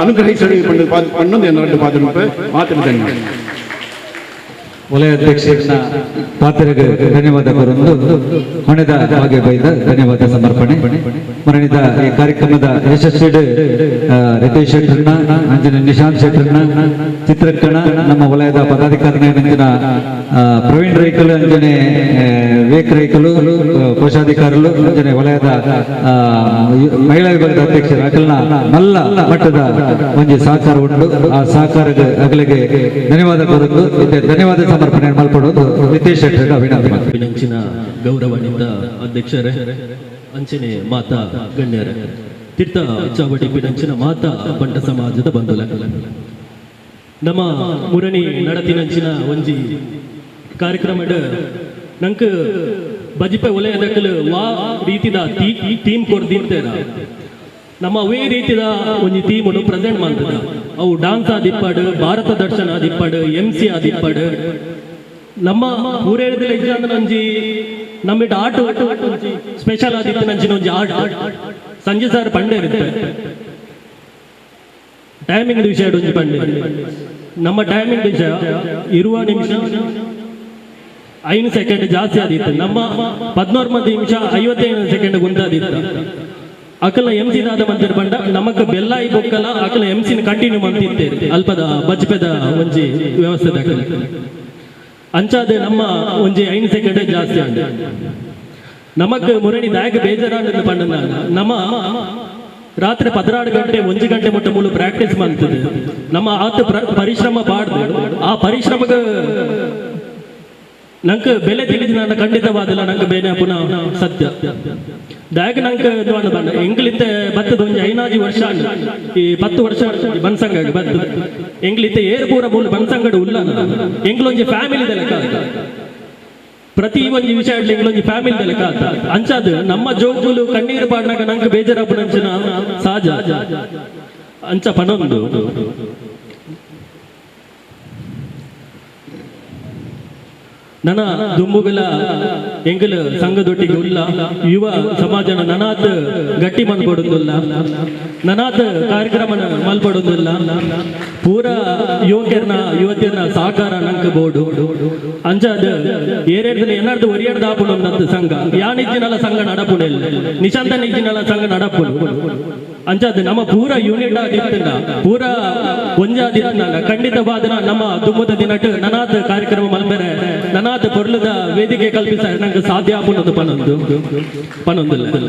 ಅನುಗ್ರಹಿಸಲಿ ಪಣ್ಣೊಂದು ಎನ್ನ ಎರಡು ಪಾತ್ರ ಉಂಟವೆ ಮಾತಿನ ಧನ್ಯವಾದ. ವಲಯ ಅಧ್ಯಕ್ಷರನ್ನ ಪಾತ್ರರಿಗೆ ಧನ್ಯವಾದ ಕೊರೊಂದು ಹೊಣೆದ ಹಾಗೆ ಬೈದ ಧನ್ಯವಾದ ಸಮರ್ಪಣೆ ಮರಣಿದ ಈ ಕಾರ್ಯಕ್ರಮದ ಯಶಸ್ವಿ ರಿತೇಶ್ ಶೆಟ್ಟರ್ನ ಅಂಜನ ನಿಶಾಂತ್ ಶೆಟ್ಟರ್ನ ಚಿತ್ರಕಣ ನಮ್ಮ ವಲಯದ ಪದಾಧಿಕಾರಿನ ಪ್ರವೀಣ್ ರೈಕಲು ಅಂಜನೆ ವಿವೇಕ್ ರೈಕಲು ಕೋಶಾಧಿಕಾರಿಗಳು ಅಂಜನೆ ವಲಯದ ಮಹಿಳಾ ವಿಭಾಗದ ಅಧ್ಯಕ್ಷರು ಅಗಲ್ನ ಮಲ್ಲ ಮಟ್ಟದ ಒಂಜಿ ಸಹಕಾರ ಉಂಟು. ಆ ಸಹಕಾರದ ಅಗಲಿಗೆ ಧನ್ಯವಾದ ಕೊರೊಂದು ಧನ್ಯವಾದ ಸಮರ್ಪಣೆ ಮಲ್ಪಡೋದು ನಿತೇಶ್ ಶೆಟ್ಟರ್ ಅಭಿನಂದನೆ. ನಂಚಿನ ಗೌರವಾನ್ವಿತ ಅಧ್ಯಕ್ಷರೇ, ಅಂಚನೆ ಮಾತಾ ಗಣ್ಯರೇ, ತೀರ್ಥ ಚಾವಡಿ ಪಿನಂಚಿನ ಮಾತಾ ಬಂಟ ಸಮಾಜದ ಬಂಧುಲ, ನಮ್ಮ ಮುರಣಿ ನಡತಿನಂಚಿನ ಒಂಜಿ ಕಾರ್ಯಕ್ರಮದ ನಂಗೆ ಬಜಿಪೆ ಒಲೆಯದಕ್ಕಲು ವಾ ರೀತಿದ ಥೀಮ್ ಕೊಡ್ದಿರ್ತೇರ ನಮ್ಮ ಅವೇ ರೀತಿದ ಒಂಜಿ ಥೀಮನ್ನು ಪ್ರೆಸೆಂಟ್ ಮಾಡ್ತದ. ಅವು ಡಾನ್ಸ್ ಆದಿಪ್ಪಾಡು, ಭಾರತ ದರ್ಶನ ಆದಿಪ್ಪಾಡು, ಎಂ ಸಿ ಆದಿಪ್ಪಾಡು, ನಮ್ಮ ಊರೇಳದಲ್ಲಿ ಇಜ್ಜಾಂದ್ರೆ ಒಂಜಿ ನಮ್ಮ ಆಟ ಒಂಜಿ ಸ್ಪೆಷಲ್ ಆದಿತ್ತು ನಂಚಿನ ಒಂಜಿ ಆಟ ಸಂಜೆ ಸರ್ ಪಂಡೆ ಇರುತ್ತೆ. ಟೈಮಿಂಗ್ ವಿಷಯ ಒಂಜಿ ಪಂಡೆ ನಮ್ಮ ಟೈಮಿಂಗ್ ವಿಷಯ ಇರುವ ನಿಮಿಷ 5 ಸೆಕೆಂಡ್ ಜಾಸ್ತಿ ಆದಿತ್ತು, ನಮ್ಮ 14 ನಿಮಿಷ 57 ಸೆಕೆಂಡ್ ಗುಂತಾದಿತ್ತು. ಅಕಲ ಎಂಸಿ ದಾದ ಮಂತಿರ್ ಪಂಡ ನಮಕ್ ಬೆಲ್ಲಾಯಿ ಬೊಕ್ಕಲ ಅಕಲ ಎಂಸಿನ ಕಂಟಿನ್ಯೂ ಮಂತಿತ್ತೇರು ಅಲ್ಪದ ಬಜ್ಪೆದ ಒಂಜಿ ವ್ಯವಸ್ಥೆ ದಾಖಲೆ ಅಂಚಾದ ನಮ್ಮ ಒಂಜಿ 5 ಸೆಕೆಂಡ್ ಜಾಸ್ತಿ ಅಂಡ ನಮಕ್ ಮುರಣಿ ದಾಯಕ ಬೇಜಾರಾಂಡ ಪಂಡ ನಮ್ಮ ರಾತ್ರಿ 14 ಗಂಟೆ 1 ಗಂಟೆ ಮುಟ್ಟ ಮೂಲು ಪ್ರಾಕ್ಟೀಸ್ ಮಾಡ್ತದೆ ನಮ್ಮ ಆತ ಪರಿಶ್ರಮ ಬಾಡ್ದು ಆ ಪರಿಶ್ರಮಕ್ಕೆ ನಂಗೆ ಬೆಲೆ ತಿಳಿದು ನನ್ನ ಖಂಡಿತವಾದಿಲ್ಲ ನಂಗೆ ಬೇನೆ ಪುನಃ ಸತ್ಯ ದಾಯಕ ನಂಗೆ ಬಂದ ಎಂಗ್ಲಿತ್ತೆ ಬತ್ತದ ಒಂಜಿ 5 ವರ್ಷ ಈ 10 ವರ್ಷ ಬನ್ಸಂಗ ಬತ್ತದ ಎಂಗ್ಲಿತ್ತೆ ಏರು ಪೂರ ಮೂಲ ಬನ್ಸಂಗಡು ಉಲ್ಲ ಎಂಗ್ಲೊಂಜಿ ಫ್ಯಾಮಿಲಿ ಲೆಕ್ಕ ಪ್ರತಿ ಒಂಜಿ ವಿಷಯ ಎಂಗ್ಲೊಂಜಿ ಫ್ಯಾಮಿಲಿ ಲೆಕ್ಕ ಅಂಚಾದ ನಮ್ಮ ಜೋಗುಲು ಕಣ್ಣೀರು ಪಾಡ್ನಾಗ ನಂಗೆ ಬೇಜಾರಾಪುನಂಚಿನ ಸಹಜ ಅಂಚ ಪನೊಂದು ನನ್ನ ದುಂಬುಗಲ ಎಂಗಲ ಸಂಘದೊಟ್ಟಿಗೆ ಉಲ್ಲ ಯುವ ಸಮಾಜನ ನನಾತ್ ಗಟ್ಟಿ ಮನ್ಪಡೊಂದುಲ್ಲ ನನಾತ್ ಕಾರ್ಯಕ್ರಮನ ಮಲ್ಪಡೊಂದುಲ್ಲ ಪೂರ ಯುವಕರನ್ನ ಯುವತಿಯರ್ನ ಸಹಕಾರ ನಂಕ ಬೋಡು ಅಂಚಾದ ಏರೇರ್ದ ಏನಾರ್ದು ಒರಿಯರ್ದ ಆಪುಂಡು ಸಂಘ ಯಾನಿಜ್ಜಿನಲ ಸಂಘ ನಡಪುಂಡು ನಿಶಾಂತ ನಿಜ್ಜಿನಲ ಸಂಘ ನಡಪುಂಡು ಅಂಚಾದ ನಮ್ಮ ಪೂರ ಯೂನಿಟ್ ಆದಿತ್ತಂಡ ಪೂರ ಒಂಜಾದಿತ್ತಂಡ ಖಂಡಿತವಾದ ನಮ್ಮ ದುಮ್ಮದ ದಿನಟ್ ನನಾತ್ ಕಾರ್ಯಕ್ರಮ ಮಲ್ಪೆರೆ ನನಾತ್ ಪೊರ್ಲದ ವೇದಿಕೆ ಕಲ್ಪಿಸ ನಂಗೆ ಸಾಧ್ಯ ಆಪುಂಡು ಪನೊಂದು ಪನೊಂದಿಲ್ಲ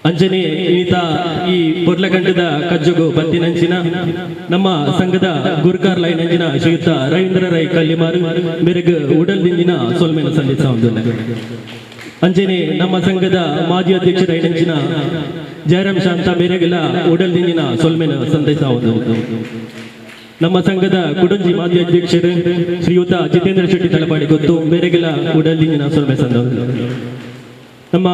ಅಂಜನಿ ಈತ ಈ ಪೊರ್ಲಗಂಟದ ಕಜ್ಜುಗು ಬತ್ತಿನಂಚಿನ ನಮ್ಮ ಸಂಘದ ಗುರ್ಕಾರ್ ಲೈನ್ ಅಂಜಿನ ಶ್ರೀಯುತ ರವೀಂದ್ರ ರೈ ಕಲ್ಲಿಮಾರು ಮೇರೆಗೆ ಉಡಲ್ದಿಂಜಿನ ಸೊಲ್ಮೆನ ಸಲ್ಲಿಸ ಒಂದಿಲ್ಲ ಅಂಜನಿ ನಮ್ಮ ಸಂಘದ ಮಾಜಿ ಅಧ್ಯಕ್ಷರ ಐನಂಚಿನ ಜಯರಾಮ್ ಶಾಂತ ಮೇರೆಗೆಲ್ಲ ಉಡಲ್ದಿಂಜಿನ ಸೊಲ್ಮೆನ ಸಂದೇಶ ಒಂದು ನಮ್ಮ ಸಂಘದ ಕುಡಂಜಿ ಮಾಜಿ ಅಧ್ಯಕ್ಷರು ಶ್ರೀಯುತ ಜಿತೇಂದ್ರ ಶೆಟ್ಟಿ ತಲಪಾಡಿ ಗೊತ್ತು ಮೇರೆಗೆಲ್ಲ ಉಡಲ್ದಿಂಜಿನ ಸೊಲ್ಮೆ ಸಂದ ನಮ್ಮ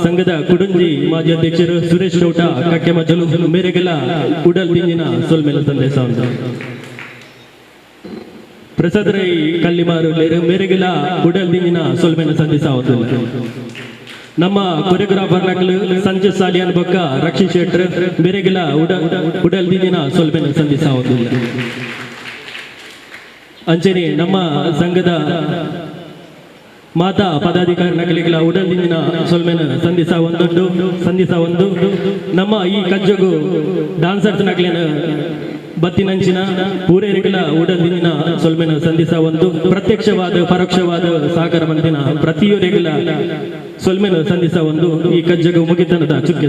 ಸಂಘದ ಕುಡಂಜಿ ಮಾಜಿ ಅಧ್ಯಕ್ಷರು ಸುರೇಶ್ ಚೌಟ ಕಕ್ಕೆ ಮಜಲು ಮೇರೆಗೆಲ್ಲ ಉಡಲ್ದಿಂಜಿನ ಸೊಲ್ಮೆನ ಸಂದೇಶ ಒಂದು ಪ್ರಸಾದ್ ರೈ ಕಲ್ಲಿಮಾರು ಮೇರೆಗೆಲ್ಲ ಉಡಲ್ದಿಂಜಿನ ಸೊಲ್ಮೆನ ಸಂದೇಶ ಒಂದು ನಮ್ಮ ಕೊರಿಯೋಗ್ರಾಫರ್ ನಕಲು ಸಂಜೆ ಸಾಲಿಯನ್ ಬೊಕ್ಕ ರಕ್ಷಿತ್ ಶೆಟ್ಟರ್ ಮೇರೆಗೆಲ್ಲ ಉಡಲ್ದಿಂಜಿನ ಸೊಲ್ಮೆನ ಸಂದೇಶ ಒಂದಿಲ್ಲ ಅಂಚನೆ ನಮ್ಮ ಸಂಘದ ಮಾತಾ ಪದಾಧಿಕಾರಿ ನಕಲಿಗಳ ಉಡಲ್ದಿಂಜಿನ ಸೊಲ್ಮೆನ ಸಂದೇಶ ಒಂದೊಡ್ಡು ಸಂದೇಶ ಒಂದು ನಮ್ಮ ಈ ಕಜ್ಜಗು ಡಾನ್ಸರ್ಸ್ ನಕಲಿನ ಬತ್ತಿನಂಚಿನ ಪೂರೇರಿಗಳ ಉಡಲ್ದಿಂಜಿನ ಸೊಲ್ಮೆನ ಸಂದೇಶ ಒಂದು ಪ್ರತ್ಯಕ್ಷವಾದ ಪರೋಕ್ಷವಾದ ಸಹಕಾರ ಮಂದಿನ ಪ್ರತಿಯೊರಿಗಳ ಸೊಲ್ಮೆನ ಸಂದೇಶ ಒಂದು ಈ ಕಜ್ಜಗು ಮುಗಿತನದ ಚುಕ್ಕೆ.